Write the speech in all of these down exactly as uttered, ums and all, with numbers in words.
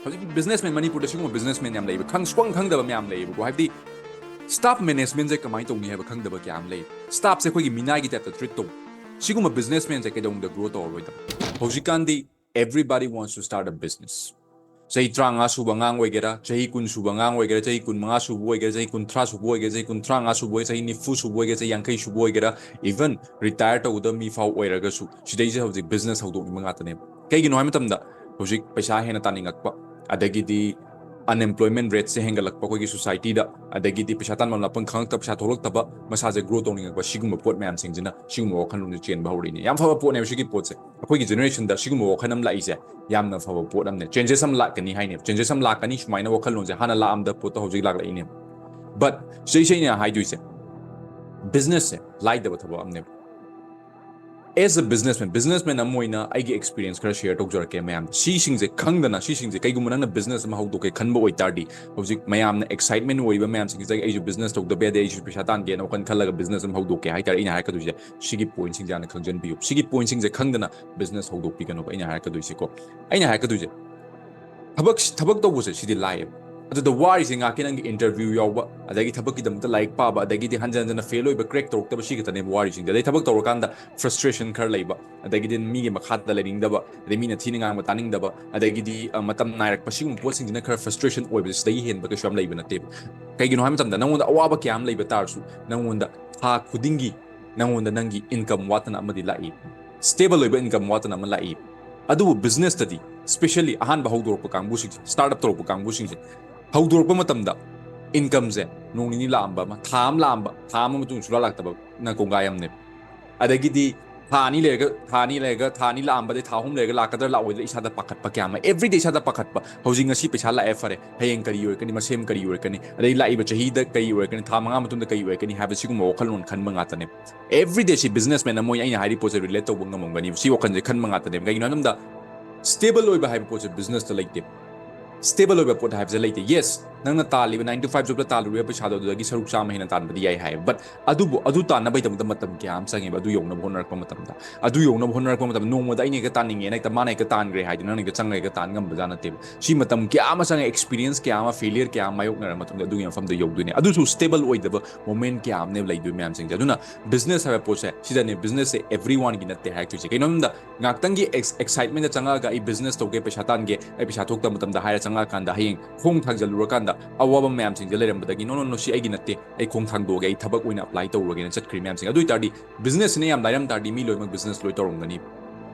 ꯍꯧꯖꯤꯛꯀꯤ ꯕꯤꯖꯤꯅꯦꯁꯃꯦꯟ, ꯃꯅꯤꯄꯨꯔꯗ ꯁꯤꯒꯨꯝꯕ ꯕꯤꯖꯤꯅꯦꯁꯃꯦꯟ ꯌꯥꯝ ꯂꯩꯕ, ꯈꯪ ꯁꯨꯈꯪ ꯈꯪꯗꯕ ꯃꯌꯥꯝ ꯂꯩꯌꯦꯕꯀꯣ꯫ ꯍꯥꯏꯕꯗꯤ ꯁ꯭ꯇꯥꯐ ꯃꯦꯅꯦꯖꯃꯦꯟꯁꯦ ꯀꯃꯥꯏꯅ ꯇꯧꯅꯤ ꯍꯥꯏꯕ ꯈꯪꯗꯕ ꯀꯌꯥ ꯑꯃ ꯂꯩ꯫ ꯁ꯭ꯇꯥꯐꯁꯦ ꯑꯩꯈꯣꯏꯒꯤ ꯃꯤꯅꯥꯏꯒꯤ ꯇꯥꯏꯞꯇ ꯇ꯭ꯔꯤꯠ ꯇꯧꯕ, ꯁꯤꯒꯨꯝꯕ ꯕꯤꯖꯤꯅꯦꯁꯃꯦꯟꯁꯦ ꯀꯩꯗꯧꯅꯨꯡꯗ ꯒ꯭ꯔꯣ ꯇꯧꯔꯔꯣꯏꯗꯕ꯫ ꯍꯧꯖꯤꯛꯀꯥꯟꯗꯤ everybody wants to start a business꯫ ꯆꯍꯤ ꯇꯔꯥꯃꯉꯥ ꯁꯨꯕ ꯑꯉꯥꯡ ꯑꯣꯏꯒꯦꯔꯥ, ꯆꯍꯤ ꯀꯨꯟ ꯁꯨꯕ ꯑꯉꯥꯡ ꯑꯣꯏꯒꯦꯔꯥ, ꯆꯍꯤ ꯀꯨꯟꯃꯉꯥ ꯁꯨꯕ ꯑꯣꯏꯒꯦꯔꯥ, ꯆꯍꯤ ꯀꯨꯟꯊ꯭ꯔꯥ ꯁꯨꯕ ꯑꯣꯏꯒꯦꯔꯥ, ꯆꯍꯤ ꯀꯨꯟꯊ꯭ꯔꯥ ꯃꯉꯥ ꯁꯨꯕ ꯑꯣꯏꯒꯦꯔꯥ, ꯆꯍꯤ ꯅꯤꯐꯨ ꯁꯨꯕ ꯑꯣꯏꯒꯦꯔꯥ, ꯆꯍꯤ ꯌꯥꯡꯈꯩ ꯁꯨꯕ ꯑꯣꯏꯒꯦꯔꯥ, even ꯔꯤꯇꯥꯌꯔ ꯇꯧꯒꯗꯕ ꯃꯤ ꯐꯥꯎ ꯑꯣꯏꯔꯒꯁꯨ, ꯁꯤꯗꯩꯁꯦ ꯍꯧꯖꯤꯛ ꯕꯤꯖꯤꯅꯦꯁ ꯍꯧꯗꯣꯛꯅꯤꯡꯕ ꯉꯥꯛꯇꯅꯦꯕ꯫ ꯀꯩꯒꯤꯅꯣ ꯍꯥꯏꯕ ꯃꯇꯝꯗ, ꯍꯧꯖꯤꯛ ꯄꯩꯁꯥ ꯍꯦꯟꯅ ꯇꯥꯅꯤꯡꯉꯛꯄ, ꯑꯗꯒꯤꯗꯤ unemployment rateꯁꯦ ꯍꯦꯟꯒꯠꯂꯛꯄ ꯑꯩꯈꯣꯏꯒꯤ ꯁꯣꯁꯥꯏꯇꯤꯗ, ꯑꯗꯒꯤꯗꯤ ꯄꯩꯁꯥ ꯇꯥꯟꯐꯝ ꯂꯥꯛꯐꯝ ꯈꯪꯉꯛꯇꯕ, ꯄꯩꯁꯥ ꯊꯣꯛꯂꯛꯇꯕ, ꯃꯁꯥꯁꯦ ꯒ꯭ꯔꯣ ꯇꯧꯅꯤꯡꯉꯛꯄ, ꯁꯤꯒꯨꯝꯕ ꯄꯣꯠ ꯃꯌꯥꯝꯁꯤꯡꯁꯤꯅ ꯁꯤꯒꯨꯝꯕ ꯋꯥꯈꯜꯂꯣꯟꯁꯦ ꯆꯦꯟꯕ ꯍꯧꯔꯛꯏꯅꯦ꯫ ꯌꯥꯝ ꯐꯕ ꯄꯣꯠꯅꯦꯕ ꯁꯤꯒꯤ ꯄꯣꯠꯁꯦ꯫ ꯑꯩꯈꯣꯏꯒꯤ ꯖꯦꯅꯦꯔꯦꯁꯟꯗ ꯁꯤꯒꯨꯝꯕ ꯋꯥꯈꯜ ꯑꯃ ꯂꯥꯛꯏꯁꯦ ꯌꯥꯝꯅ ꯐꯕ ꯄꯣꯠ ꯑꯃꯅꯦ꯫ ꯆꯦꯟꯖꯦꯁ ꯑꯃ ꯂꯥꯛꯀꯅꯤ ꯍꯥꯏꯅꯦꯕ꯫ ꯆꯦꯟꯖꯦꯁ ꯑꯃ ꯂꯥꯛꯀꯅꯤ, ꯁꯨꯃꯥꯏꯅ ꯋꯥꯈꯜꯂꯣꯟꯁꯦ ꯍꯥꯟꯅ ꯂꯥꯛꯑꯝꯗꯕ ꯄꯣꯠꯇꯣ ꯍꯧꯖꯤꯛ ꯂꯥꯛꯂꯛꯏꯅꯦꯕ꯫ ꯕꯠ ꯁꯤꯁꯦ ꯑꯩꯅ ꯍꯥꯏꯗꯣꯏꯁꯦ, ꯕꯤꯖꯤꯅꯦꯁꯁꯦ ꯂꯥꯏꯗꯕ ꯊꯕꯛ ꯑꯃꯅꯦꯕ꯫ As a businessman, ꯕꯤꯖꯤꯅꯦꯁꯃꯦꯟ ꯑꯃ ꯑꯣꯏꯅ ꯑꯩꯒꯤ ꯑꯦꯛꯁꯄꯤꯔꯤꯌꯦꯟꯁ ꯈꯔ ꯁꯤꯌꯔ ꯇꯧꯖꯔꯛꯀꯦ ꯃꯌꯥꯝꯗ꯫ ꯁꯤꯁꯤꯡꯁꯦ ꯈꯪꯗꯅ, ꯁꯤꯁꯤꯡꯁꯦ ꯀꯩꯒꯨꯝꯕ ꯅꯪꯅ ꯕꯤꯖꯤꯅꯦꯁ ꯑꯃ ꯍꯧꯗꯣꯛꯀꯦ ꯈꯟꯕ ꯑꯣꯏꯇꯥꯔꯗꯤ, ꯍꯧꯖꯤꯛ ꯃꯌꯥꯝꯅ ꯑꯦꯛꯁꯥꯏꯠꯃꯦꯟ ꯑꯣꯏꯔꯤꯕ ꯃꯌꯥꯝꯁꯤꯡꯁꯦ, "ꯑꯩꯁꯨ ꯕꯤꯖꯤꯅꯦꯁ ꯇꯧꯗꯕ ꯌꯥꯗꯦ, ꯑꯩꯁꯨ ꯄꯩꯁꯥ ꯇꯥꯟꯒꯦꯅ" ꯋꯥꯈꯜ ꯈꯜꯂꯒ ꯕꯤꯖꯤꯅꯦꯁ ꯑꯃ ꯍꯧꯗꯣꯛꯀꯦ ꯍꯥꯏꯇꯥꯔꯦ꯫ ꯑꯩꯅ ꯍꯥꯏꯔꯛꯀꯗꯣꯏꯁꯦ ꯁꯤꯒꯤ ꯄꯣꯏꯟꯠꯁꯤꯡꯁꯦ ꯍꯥꯟꯅ ꯈꯪꯖꯟꯕꯤꯌꯨ꯫ ꯁꯤꯒꯤ ꯄꯣꯏꯟꯠꯁꯤꯡꯁꯦ ꯈꯪꯗꯅ ꯕꯤꯖꯤꯅꯦꯁ ꯍꯧꯗꯣꯛꯄꯤꯒꯅꯨꯕ꯫ ꯑꯩꯅ ꯍꯥꯏꯔꯛꯀꯗꯣꯏꯁꯦꯀꯣ, ꯑꯩꯅ ꯍꯥꯏꯔꯛꯀꯗꯣꯏꯁꯦ, ꯊꯕꯛ, ꯊꯕꯛ ꯇꯧꯕꯁꯦ ꯁꯤꯗꯤ ꯂꯥꯏꯌꯦꯕ꯫ ꯑꯗꯨꯗ ꯋꯥꯔꯤꯁꯦ ꯉꯥꯏꯍꯥꯛꯀꯤ ꯅꯪꯒꯤ ꯏꯟꯇꯔꯚ꯭ꯌꯨ ꯌꯥꯎꯕ, ꯑꯗꯒꯤ ꯊꯕꯛꯀꯤꯗꯃꯛꯇ ꯂꯥꯏꯔꯤꯛ ꯄꯥꯕ, ꯑꯗꯒꯤꯗꯤ ꯍꯟꯖꯟ ꯍꯟꯖꯟꯅ ꯐꯦꯜ ꯑꯣꯏꯕ, ꯀ꯭ꯔꯦꯛ ꯇꯧꯔꯛꯇꯕ, ꯁꯤ ꯈꯛꯇꯅꯦꯕ ꯋꯥꯔꯤꯁꯤꯡꯁꯦ꯫ ꯑꯗꯩ ꯊꯕꯛ ꯇꯧꯔꯀꯥꯟꯗ ꯐ꯭ꯔꯁꯇ꯭ꯔꯦꯁꯟ ꯈꯔ ꯂꯩꯕ, ꯑꯗꯒꯤꯗꯤ ꯃꯤꯒꯤ ꯃꯈꯥꯗ ꯂꯩꯅꯤꯡꯗꯕ, ꯑꯗꯩ ꯃꯤꯅ ꯊꯤꯅ ꯉꯥꯡꯕ ꯇꯥꯅꯤꯡꯗꯕ, ꯑꯗꯒꯤꯗꯤ, ꯑ, ꯃꯇꯝ ꯅꯥꯏꯔꯛꯄ, ꯁꯤꯒꯨꯝꯕ ꯄꯣꯠꯁꯤꯡꯁꯤꯅ ꯈꯔ ꯐ꯭ꯔꯁꯇ꯭ꯔꯦꯁꯟ ꯑꯣꯏꯕꯁꯦ ꯁꯤꯗꯒꯤ ꯍꯦꯟꯕ ꯀꯩꯁꯨ ꯌꯥꯝ ꯂꯩꯕ ꯅꯠꯇꯦꯕ꯫ ꯀꯩꯒꯤꯅꯣ ꯍꯥꯏꯕ ꯃꯇꯝꯗ ꯅꯪꯉꯣꯟꯗ ꯑꯋꯥꯕ ꯀꯌꯥ ꯑꯃ ꯂꯩꯕ ꯇꯥꯔꯁꯨ, ꯅꯪꯉꯣꯟꯗ ꯊꯥ ꯈꯨꯗꯤꯡꯒꯤ ꯅꯪꯉꯣꯟꯗ ꯅꯪꯒꯤ ꯏꯟꯀꯝ ꯋꯥꯠꯇꯅ ꯑꯃꯗꯤ ꯂꯥꯛꯏ꯫ ꯁ꯭ꯇꯦꯕꯜ ꯑꯣꯏꯕ ꯏꯟꯀꯝ ꯋꯥꯠꯇꯅ ꯑꯃ ꯂꯥꯛꯏ꯫ ꯑꯗꯨꯕꯨ ꯕꯤꯖꯤꯅꯦꯁꯇꯗꯤ, ꯁ꯭ꯄꯦꯁꯤꯌꯦꯜꯂꯤ ꯑꯍꯥꯟꯕ ꯍꯧꯗꯣꯔꯛꯄ ꯀꯥꯡꯕꯨꯁꯤꯡꯁꯦ, ꯁ꯭ꯇꯥꯔꯠ ꯑꯞ ꯇꯧꯔꯛꯄ ꯀꯥꯡꯕꯨꯁꯤꯡꯁꯦ, ꯍꯧꯗꯣꯔꯛꯄ ꯃꯇꯝꯗ ꯏꯟꯀꯝꯁꯦ ꯅꯣꯡ ꯅꯤꯅꯤ ꯂꯥꯛꯑꯝꯕ ꯑꯃ, ꯊꯥ ꯑꯃ ꯂꯥꯛꯑꯝꯕ, ꯊꯥ ꯑꯃ ꯃꯇꯨꯡ ꯁꯨꯡꯂꯥꯛ ꯂꯥꯛꯇꯕꯅ ꯀꯣꯡꯒꯥꯏ ꯑꯃꯅꯦꯕ꯫ ꯑꯗꯒꯤꯗꯤ ꯊꯥ ꯑꯅꯤ ꯂꯩꯔꯒ, ꯊꯥ ꯑꯅꯤ ꯂꯩꯔꯒ, ꯊꯥ ꯑꯅꯤ ꯂꯥꯛꯑꯝꯕꯗꯩ ꯊꯥ ꯑꯍꯨꯝ ꯂꯩꯔꯒ ꯂꯥꯛꯀꯗ꯭ꯔꯥ ꯂꯥꯛꯑꯣꯏꯗ꯭ꯔꯥ ꯏꯁꯥꯗ ꯄꯥꯈꯠꯄ ꯀꯌꯥ ꯑꯃ, ꯑꯦꯚ꯭ꯔꯤꯗꯦ ꯏꯁꯥꯗ ꯄꯥꯈꯠꯄ꯫ ꯍꯧꯖꯤꯛ ꯉꯁꯤ ꯄꯩꯁꯥ ꯂꯥꯛꯑꯦ, ꯐꯔꯦ, ꯍꯌꯦꯡ ꯀꯔꯤ ꯑꯣꯏꯔꯛꯀꯅꯤ, ꯃꯁꯦꯝ ꯀꯔꯤ ꯑꯣꯏꯔꯛꯀꯅꯤ, ꯑꯗꯩ ꯂꯥꯛꯏꯕ ꯆꯍꯤꯗ ꯀꯔꯤ ꯑꯣꯏꯔꯛꯀꯅꯤ, ꯊꯥ ꯃꯉꯥ ꯃꯇꯨꯡꯗ ꯀꯔꯤ ꯑꯣꯏꯔꯛꯀꯅꯤ ꯍꯥꯏꯕ ꯁꯤꯒꯨꯝꯕ ꯋꯥꯈꯜꯂꯣꯟ ꯈꯟꯕ ꯉꯥꯛꯇꯅꯦꯕ꯫ ꯑꯦꯚ꯭ꯔꯤꯗꯦ ꯁꯤ ꯕꯤꯖꯤꯅꯦꯁꯃꯦꯟ ꯑꯃ ꯑꯣꯏꯅ ꯑꯩꯅ ꯍꯥꯏꯔꯤꯕ ꯄꯣꯠꯁꯦ ꯔꯤꯂꯦꯠ ꯇꯧꯕ ꯉꯝꯃꯝꯒꯅꯤ꯫ ꯁꯤ ꯋꯥꯈꯜꯁꯦ ꯈꯟꯕ ꯉꯥꯛꯇꯅꯦꯕ꯫ ꯀꯩꯒꯤꯅꯣ ꯍꯥꯏꯕ ꯃꯇꯝꯗ, ꯁ꯭ꯇꯦꯕꯜ ꯑꯣꯏꯕ ꯍꯥꯏꯕ ꯄꯣꯠꯁꯦ ꯕꯤꯖꯤꯅꯦꯁꯇ ꯂꯩꯇꯦ꯫ stable ꯑꯣꯏꯕ ꯄꯣꯠ ꯍꯥꯏꯕꯁꯦ ꯂꯩꯇꯦ꯫ Yes, ꯅꯪꯅ ꯇꯥꯜꯂꯤꯕ nine to five job ꯇ ꯇꯥꯜꯂꯨꯔꯤꯕ ꯄꯩꯁꯥꯗꯣ ꯑꯗꯨꯗꯒꯤ ꯁꯔꯨꯛ ꯆꯥꯝꯃ ꯍꯦꯟꯅ ꯇꯥꯟꯕꯗꯤ ꯌꯥꯏ ꯍꯥꯏ, but ꯑꯗꯨꯕꯨ ꯑꯗꯨ ꯇꯥꯟꯅꯕꯒꯤꯗꯃꯛꯇ ꯃꯇꯝ ꯀꯌꯥ ꯑꯃ ꯆꯪꯉꯦꯕ꯫ ꯑꯗꯨ ꯌꯧꯅꯕ ꯍꯣꯠꯅꯔꯛꯄ ꯃꯇꯝꯗ, ꯑꯗꯨ ꯌꯧꯅꯕ ꯍꯣꯠꯅꯔꯛꯄ ꯃꯇꯝꯗ ꯅꯣꯡꯃꯗ ꯑꯩꯅ ꯍꯦꯛꯇ ꯇꯥꯅꯤꯡꯉꯦꯅ ꯍꯦꯛꯇ ꯃꯥꯅ ꯍꯦꯛꯇ ꯇꯥꯟꯈ꯭ꯔꯦ ꯍꯥꯏꯗꯨꯅ ꯅꯪꯅ ꯍꯦꯛꯇ ꯆꯪꯉꯒ ꯍꯦꯛꯇ ꯇꯥꯟ ꯉꯝꯕꯖꯥꯠ ꯅꯠꯇꯦꯕ꯫ ꯁꯤ ꯃꯇꯝ ꯀꯌꯥ ꯑꯃ ꯆꯪꯉꯦ, experience ꯀꯌꯥ ꯑꯃ, failure ꯀꯌꯥ ꯑꯃ ꯃꯥꯌꯣꯛꯅꯔ ꯃꯇꯨꯡꯗ ꯑꯗꯨꯒꯤ ꯃꯐꯝꯗ ꯌꯧꯗꯣꯏꯅꯦ꯫ ꯑꯗꯨꯁꯨ stable ꯑꯣꯏꯗꯕ moment ꯀꯌꯥ ꯑꯃꯅꯦꯕ ꯂꯩꯗꯣꯏ ꯃꯌꯥꯝꯁꯤꯡꯁꯦ꯫ ꯑꯗꯨꯅ business ꯍꯥꯏꯕ ꯄꯣꯠꯁꯦ ꯁꯤꯗꯅꯦ, business ꯁꯦ everyone ꯒꯤ ꯅꯠꯇꯦ ꯍꯥꯏꯔꯛꯇꯣꯏꯁꯦ꯫ ꯀꯩꯅꯣꯝꯗ ꯉꯥꯛꯇꯪꯒꯤ ex- excitement ꯗ ꯆꯪꯉꯛꯑꯒ ꯑꯩ business ꯇꯧꯒꯦ, ꯄꯩꯁꯥ ꯇꯥꯟꯒꯦ, ꯑꯩ ꯄꯩꯁꯥ ꯊꯣꯛꯇꯕ ꯃꯇꯝꯗ ꯍꯥꯏꯔ ꯆꯪꯉꯛꯑꯀꯥꯟꯗ ꯍꯌꯦꯡ ꯈꯣꯡ ꯊꯥꯡꯖꯜꯂꯨꯔꯀꯥꯟꯗ ꯑꯋꯥꯕ ꯃꯌꯥꯝꯁꯤꯡꯁꯦ ꯂꯩꯔꯝꯕꯗꯒꯤ, "No, no, no, ꯁꯤ ꯑꯩꯒꯤ ꯅꯠꯇꯦ, ꯑꯩ ꯈꯣꯡ ꯊꯥꯡꯗꯣꯛꯑꯒꯦ, ꯑꯩ ꯊꯕꯛ ꯑꯣꯏꯅ apply ꯇꯧꯔꯒꯦꯅ" ꯆꯠꯈ꯭ꯔꯤ ꯃꯌꯥꯝꯁꯤꯡ꯫ ꯑꯗꯨ ꯑꯣꯏꯇꯥꯔꯗꯤ business ꯁꯤꯅ ꯌꯥꯝ ꯂꯥꯏꯔꯝ ꯇꯥꯔꯗꯤ ꯃꯤ ꯂꯣꯏꯅꯃꯛ business ꯂꯣꯏ ꯇꯧꯔꯝꯒꯅꯤ꯫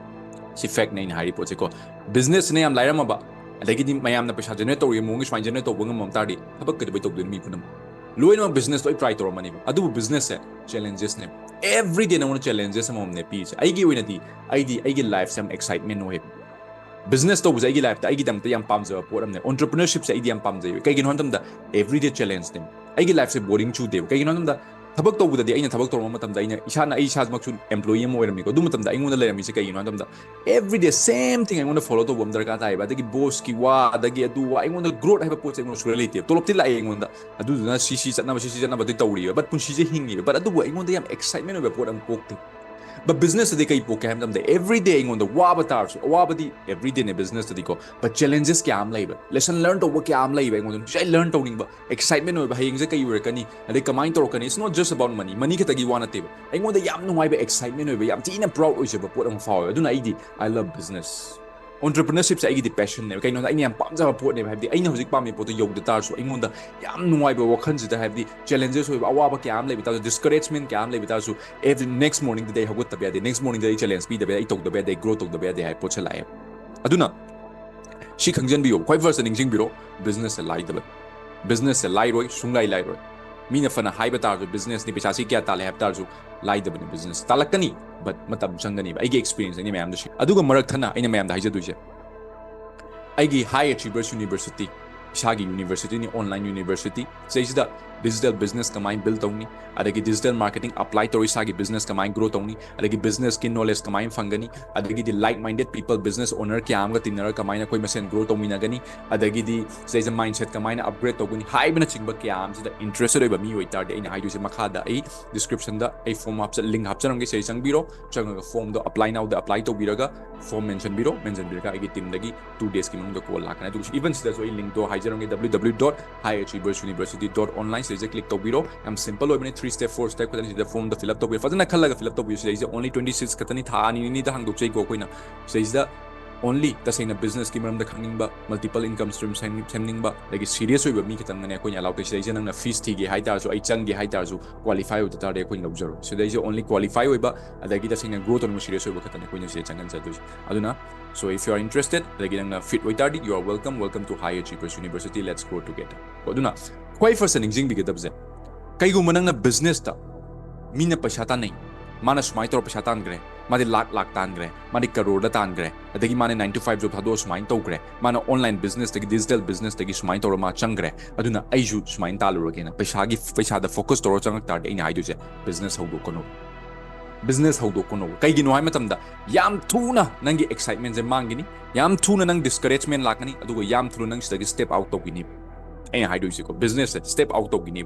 ꯁꯤ fact ꯅꯦ ꯑꯩꯅ ꯍꯥꯏꯔꯤ ꯄꯣꯠꯁꯦꯀꯣ꯫ Business ꯁꯤꯅ ꯌꯥꯝ ꯂꯥꯏꯔꯝꯃꯕ, ꯑꯗꯒꯤꯗꯤ ꯃꯌꯥꯝꯅ ꯄꯩꯁꯥ generate ꯇꯧꯔꯤꯕ ꯃꯑꯣꯡꯒꯤ ꯁꯨꯃꯥꯏꯅ generate ꯇꯧꯕ ꯉꯝꯃꯝ ꯇꯥꯔꯗꯤ ꯊꯕꯛ ꯀꯩꯗꯧꯕꯩ ꯇꯧꯗꯣꯏꯅꯣ? ꯃꯤ ꯄꯨꯝꯅꯃꯛ ꯂꯣꯏꯅꯃꯛ business ꯂꯣꯏ try ꯇꯧꯔꯝꯃꯅꯦꯕ꯫ ꯑꯗꯨꯕꯨ business ꯁꯦ challenges ꯅꯦ꯫ Every day ꯅꯉꯣꯟꯗ challenges ꯑꯃꯃꯝꯅꯦ ꯄꯤꯔꯤꯁꯦ꯫ ꯑꯩꯒꯤ ꯑꯣꯏꯅꯗꯤ, ꯑꯩꯗꯤ ꯑꯩꯒꯤ life ꯁꯦ ꯌꯥꯝ excitement ꯑꯣꯏ꯫ Business ꯇꯧꯕꯁꯦ ꯑꯩꯒꯤ life ꯇ ꯑꯩꯒꯤꯗꯃꯛꯇ ꯌꯥꯝ ꯄꯥꯝꯖꯕ ꯄꯣꯠ ꯑꯃꯅꯦ꯫ Entrepreneurship ꯁꯦ ꯑꯩꯗꯤ ꯌꯥꯝ ꯄꯥꯝꯖꯩꯕ꯫ ꯀꯩꯒꯤꯅꯣ ꯍꯥꯏꯕ ꯃꯇꯝꯗ, everyday challenge ꯅꯦ꯫ ꯑꯩꯒꯤ life ꯁꯦ boring ꯆꯨꯗꯦꯕ꯫ ꯀꯩꯒꯤꯅꯣ ꯍꯥꯏꯕ ꯃꯇꯝꯗ, ꯊꯕꯛ ꯇꯧꯕꯗꯗꯤ, ꯑꯩꯅ ꯊꯕꯛ ꯇꯧꯔꯛꯄ ꯃꯇꯝꯗ, ꯑꯩꯅ ꯏꯁꯥꯅ, ꯑꯩ ꯏꯁꯥꯃꯛꯁꯨ employee ꯑꯃ ꯑꯣꯏꯔꯝꯃꯤꯀꯣ꯫ ꯑꯗꯨ ꯃꯇꯝꯗ ꯑꯩꯉꯣꯟꯗ ꯂꯩꯔꯝꯃꯤꯁꯦ ꯀꯩꯒꯤꯅꯣ ꯍꯥꯏꯕ ꯃꯇꯝꯗ, everyday same thing ꯑꯩꯉꯣꯟꯗ follow ꯇꯧꯕ ꯑꯃ ꯗꯔꯀꯥꯔ ꯇꯥꯏꯌꯦꯕ꯫ ꯑꯗꯒꯤ boss ꯀꯤ ꯋꯥ, ꯑꯗꯒꯤ ꯑꯗꯨ ꯋꯥ, ꯑꯩꯉꯣꯟꯗ growth ꯍꯥꯏꯕ ꯄꯣꯠꯁꯦ ꯑꯩꯉꯣꯟꯗ ꯁꯨꯡꯂꯩ ꯂꯩꯇꯦꯕ꯫ ꯇꯣꯂꯣꯞꯇꯤ ꯂꯥꯛꯑꯦ ꯑꯩꯉꯣꯟꯗ, ꯑꯗꯨꯗꯨꯅ ꯁꯤ, ꯁꯤ ꯆꯠꯅꯕ, ꯁꯤ, ꯁꯤ ꯆꯠꯅꯕꯗꯤ ꯇꯧꯔꯤꯕ, but ꯄꯨꯟꯁꯤꯁꯦ ꯍꯤꯡꯉꯤꯕ, but ꯑꯗꯨꯕꯨ ꯑꯩꯉꯣꯟꯗ ꯌꯥꯝ excitement ꯑꯣꯏꯕ ꯄꯣꯠ ꯑꯃ ꯄꯣꯛꯇꯦ꯫ But business ꯇꯗꯤ ꯀꯩ ꯄꯣꯛꯀꯦ ꯍꯥꯏꯕ ꯃꯇꯝꯗ, everyday ꯑꯩꯉꯣꯟꯗ ꯋꯥꯕ ꯇꯥꯔꯁꯨ, ꯑꯋꯥꯕꯗꯤ everyday ꯅꯦ business ꯇꯗꯤꯀꯣ, but challenges ꯀꯌꯥ ꯑꯃ ꯂꯩꯕ, lesson learn ꯇꯧꯕ ꯀꯌꯥ ꯑꯃ ꯂꯩꯕ ꯑꯩꯉꯣꯟꯗ, ꯉꯁꯥꯏ learn ꯇꯧꯅꯤꯡꯕ, excitement ꯑꯣꯏꯕ, ꯍꯌꯦꯡꯁꯦ ꯀꯩ ꯑꯣꯏꯔꯛꯀꯅꯤ, ꯑꯗꯩ ꯀꯃꯥꯏꯅ ꯇꯧꯔꯛꯀꯅꯤ, it's not just about money, money ꯈꯛꯇꯒꯤ ꯋꯥ ꯅꯠꯇꯦꯕ꯫ ꯑꯩꯉꯣꯟꯗ ꯌꯥꯝ ꯅꯨꯡꯉꯥꯏꯕ, excitement ꯑꯣꯏꯕ, ꯌꯥꯝ ꯊꯤꯅ proud ꯑꯣꯏꯖꯕ ꯄꯣꯠ ꯑꯃ ꯐꯥꯎꯋꯦ꯫ ꯑꯗꯨꯅ ꯑꯩꯗꯤ I love business꯫ Entrepreneurship ꯁꯦ ꯑꯩꯒꯤꯗꯤ passion ꯅꯦꯕ꯫ ꯀꯩꯅꯣꯗ ꯑꯩꯅ ꯌꯥꯝ ꯄꯥꯝꯖꯕ ꯄꯣꯠꯅꯦꯕ꯫ ꯍꯥꯏꯕꯗꯤ ꯑꯩꯅ ꯍꯧꯖꯤꯛ ꯄꯥꯝꯃꯤꯕ ꯄꯣꯠꯇꯣ ꯌꯧꯗ ꯇꯥꯔꯁꯨ, ꯑꯩꯉꯣꯟꯗ ꯌꯥꯝ ꯅꯨꯡꯉꯥꯏꯕ ꯋꯥꯈꯜꯁꯤꯗ, ꯍꯥꯏꯕꯗꯤ challenges ꯑꯣꯏꯕ, ꯑꯋꯥꯕ ꯀꯌꯥ ꯑꯃ ꯂꯩꯕ ꯇꯥꯔꯁꯨ, discouragement ꯀꯌꯥ ꯑꯃ ꯂꯩꯕ ꯇꯥꯔꯁꯨ, every next morning ꯗꯗꯤ ꯑꯩ ꯍꯧꯒꯠꯇꯕ ꯌꯥꯗꯦ, next morning ꯗꯗꯤ ꯑꯩ challenge ꯄꯤꯗꯕ ꯌꯥꯗꯦ, ꯑꯩ ꯇꯧꯗꯕ ꯌꯥꯗꯦ, ꯑꯩ grow ꯇꯧꯗꯕ ꯌꯥꯗꯦ ꯍꯥꯏꯕ ꯄꯣꯠꯁꯦ ꯂꯥꯛꯑꯦ꯫ ꯑꯗꯨꯅ ꯁꯤ ꯈꯪꯖꯟꯕꯤꯌꯣ, ꯈ꯭ꯋꯥꯏ first ꯇ ꯅꯤꯡꯁꯤꯡꯕꯤꯔꯣ, business ꯁꯦ ꯂꯥꯏꯗꯕ, business ꯁꯦ ꯂꯥꯏꯔꯣꯏ, ꯁꯨꯡꯂꯥꯏ ꯂꯥꯏꯔꯣꯏ꯫ ꯃꯤꯅ ꯐꯅ ꯍꯥꯏꯕ ꯇꯥꯔꯁꯨ, business ꯅꯤ, ꯄꯩꯁꯥꯁꯤ ꯀꯌꯥ ꯇꯥꯜꯂꯦ ꯍꯥꯏꯕ ꯇꯥꯔꯁꯨ, ꯂꯥꯏꯗꯕꯅꯤ business꯫ ꯇꯥꯜꯂꯛꯀꯅꯤ, but ꯃꯇꯝ ꯆꯪꯒꯅꯤꯕ꯫ ꯑꯩꯒꯤ experience ꯑꯩꯅ ꯃꯌꯥꯝꯗ share, ꯑꯗꯨꯒ ꯃꯔꯛ ꯊꯠꯅ ꯑꯩꯅ ꯃꯌꯥꯝꯗ ꯍꯥꯏꯖꯗꯣꯏꯁꯦ, ꯑꯩꯒꯤ High Achievers University, ꯏꯁꯥꯒꯤ university ꯅꯤ, online university, ꯁꯤꯗꯩꯁꯤꯗ digital business ꯀꯃꯥꯏꯅ build ꯇꯧꯅꯤ, ꯑꯗꯒꯤ digital marketing apply ꯇꯧꯔ ꯏꯁꯥꯒꯤ business ꯀꯃꯥꯏꯅ grow ꯇꯧꯅꯤ, ꯑꯗꯒꯤ businessꯀꯤ knowledge ꯀꯃꯥꯏꯅ ꯐꯪꯒꯅꯤ, ꯑꯗꯒꯤꯗꯤ like minded people, business owner ꯀꯌꯥ ꯑꯃꯒ ꯇꯤꯟꯅꯔꯒ ꯀꯃꯥꯏꯅ ꯑꯩꯈꯣꯏ ꯃꯁꯦꯟ grow ꯇꯧꯃꯤꯟꯅꯒꯅꯤ, ꯑꯗꯒꯤꯗꯤ ꯁꯤꯗꯩꯁꯤꯗ mindset ꯀꯃꯥꯏꯅ upgrade ꯇꯧꯒꯅꯤ ꯍꯥꯏꯕꯅꯆꯤꯡꯕ ꯀꯌꯥ ꯑꯃꯁꯤꯗ interested ꯑꯣꯏꯕ ꯃꯤ ꯑꯣꯏꯇꯥꯔꯗꯤ, ꯑꯩꯅ ꯍꯥꯏꯗꯣꯏꯁꯦ ꯃꯈꯥꯗ ꯑꯩ descriptionꯗ ꯑꯩ form ꯍꯥꯞꯆ-, link ꯍꯥꯞꯆꯔꯝꯒꯦ, ꯁꯤꯗ ꯆꯪꯕꯤꯔꯣ, ꯆꯪꯉꯒ formꯗꯣ apply nowꯗ apply ꯇꯧꯕꯤꯔꯒ form mentionꯕꯤꯔꯣ, mentionꯕꯤꯔꯒ ꯑꯩꯒꯤ teamꯗꯒꯤ two daysꯀꯤ ꯃꯅꯨꯡꯗ call ꯂꯥꯛꯀꯅꯤ꯫ ꯑꯗꯨꯒ even ꯁꯤꯗꯁꯨ ꯑꯩ linkꯗꯣ ꯍꯥꯏꯖꯔꯝꯒꯦ, W W W dot high achievers university dot online, ꯁꯤꯗꯩꯁꯤꯗ click ꯇꯧꯕꯤꯔꯣ꯫ ꯌꯥꯝ simple ꯑꯣꯏꯕꯅꯤ, three step, four step ꯈꯛꯇꯅꯤ꯫ ꯁꯤꯗ formꯗ fill up ꯇꯧꯕꯤꯔꯣ, ꯐꯖꯅ ꯈꯜꯂꯒ fill up ꯇꯧꯕꯤꯌꯨ꯫ ꯁꯤꯗꯩꯁꯤꯗ only twenty six ꯈꯛꯇꯅꯤ, ꯊꯥ ꯑꯅꯤ ꯅꯤꯅꯤꯗ ꯍꯥꯡꯗꯣꯛꯆꯩꯀꯣ ꯑꯩꯈꯣꯏꯅ꯫ ꯁꯤꯗꯩꯁꯤꯗ only ꯇꯁꯦꯡꯅ businessꯀꯤ ꯃꯔꯝꯗ ꯈꯪꯅꯤꯡꯕ, multiple income stream ꯁꯦꯝ-, ꯁꯦꯝꯅꯤꯡꯕ, ꯑꯗꯒꯤ serious ꯑꯣꯏꯕ ꯃꯤ ꯈꯛꯇꯪꯅꯅꯦ ꯑꯩꯈꯣꯏꯅ allow ꯇꯧꯔꯤꯁꯦ꯫ ꯁꯤꯗꯩꯁꯤꯗ ꯅꯪꯅ fees ꯊꯤꯒꯦ ꯍꯥꯏ ꯇꯥꯔꯁꯨ, ꯑꯩ ꯆꯪꯒꯦ ꯍꯥꯏ ꯇꯥꯔꯁꯨ, qualify ꯑꯣꯏꯗ ꯇꯥꯔꯗꯤ ꯑꯩꯈꯣꯏꯅ ꯂꯧꯖꯔꯣꯏ꯫ ꯁꯤꯗꯩꯁꯤꯗ only qualify ꯑꯣꯏꯕ, ꯑꯗꯒꯤ ꯇꯁꯦꯡꯅ grow ꯇꯧꯅꯤꯡꯕ serious ꯑꯣꯏꯕ ꯈꯛꯇꯅꯦ ꯑꯩꯈꯣꯏꯅ ꯁꯤꯗ ꯆꯪꯍꯟꯖꯗꯣꯏꯁꯦ꯫ ꯑꯗꯨꯅ, so if you are interested, ꯑꯗꯒꯤ ꯅꯪꯅ fit ꯑꯣꯏꯇꯥꯔꯗꯤ, you are welcome, welcome to High Achievers University, let's grow together꯫ ꯑꯗꯨꯅ ꯈ꯭ꯋꯥꯏ firstꯇ ꯅꯤꯡꯁꯤꯡꯕꯤꯒꯗꯕꯁꯦ, ꯀꯩꯒꯨꯝꯕ ꯅꯪꯅ businessꯇ ꯃꯤꯅ ꯄꯩꯁꯥ ꯇꯥꯟꯅꯩ, ꯃꯥꯅ ꯁꯨꯃꯥꯏꯅ ꯇꯧꯔ ꯄꯩꯁꯥ ꯇꯥꯟꯈ꯭ꯔꯦ, ꯃꯥꯗꯤ ꯂꯥꯛ ꯂꯥꯛ ꯇꯥꯟꯈ꯭ꯔꯦ, ꯃꯥꯗꯤ ꯀꯔꯣꯔꯗ ꯇꯥꯟꯈ꯭ꯔꯦ, ꯑꯗꯒꯤ ꯃꯥꯅ nine to five job ꯊꯥꯗꯣꯛꯑ ꯁꯨꯃꯥꯏꯅ ꯇꯧꯈ꯭ꯔꯦ, ꯃꯥꯅ online businessꯇꯒꯤ, digital businessꯇꯒꯤ ꯁꯨꯃꯥꯏꯅ ꯇꯧꯔ ꯃꯥ ꯆꯪꯈ꯭ꯔꯦ, ꯑꯗꯨꯅ ꯑꯩꯁꯨ ꯁꯨꯃꯥꯏꯅ ꯇꯥꯜꯂꯨꯔꯒꯦꯅ ꯄꯩꯁꯥꯒꯤ, ꯄꯩꯁꯥꯗ focus ꯇꯧꯔ ꯆꯪꯉꯛ ꯇꯥꯔꯗꯤ, ꯑꯩꯅ ꯍꯥꯏꯗꯣꯏꯁꯦ, business ꯍꯧꯗꯣꯛꯀꯅꯨ꯫ Business ꯍꯧꯗꯣꯛꯀꯅꯨ꯫ ꯀꯩꯒꯤꯅꯣ ꯍꯥꯏꯕ ꯃꯇꯝꯗ, ꯌꯥꯝ ꯊꯨꯅ ꯅꯪꯒꯤ excitementꯁꯦ ꯃꯥꯡꯒꯅꯤ, ꯌꯥꯝ ꯊꯨꯅ ꯅꯪ discouragement ꯂꯥꯛꯀꯅꯤ, ꯑꯗꯨꯒ ꯌꯥꯝ ꯊꯨꯅ ꯅꯪ ꯁꯤꯗꯒꯤ step out ꯇꯧꯈꯤꯅꯤ꯫ ꯑꯩꯅ ꯍꯥꯏꯗꯣꯏꯁꯦꯀꯣ, businessꯁꯦ step out ꯇꯧꯈꯤꯅꯤ꯫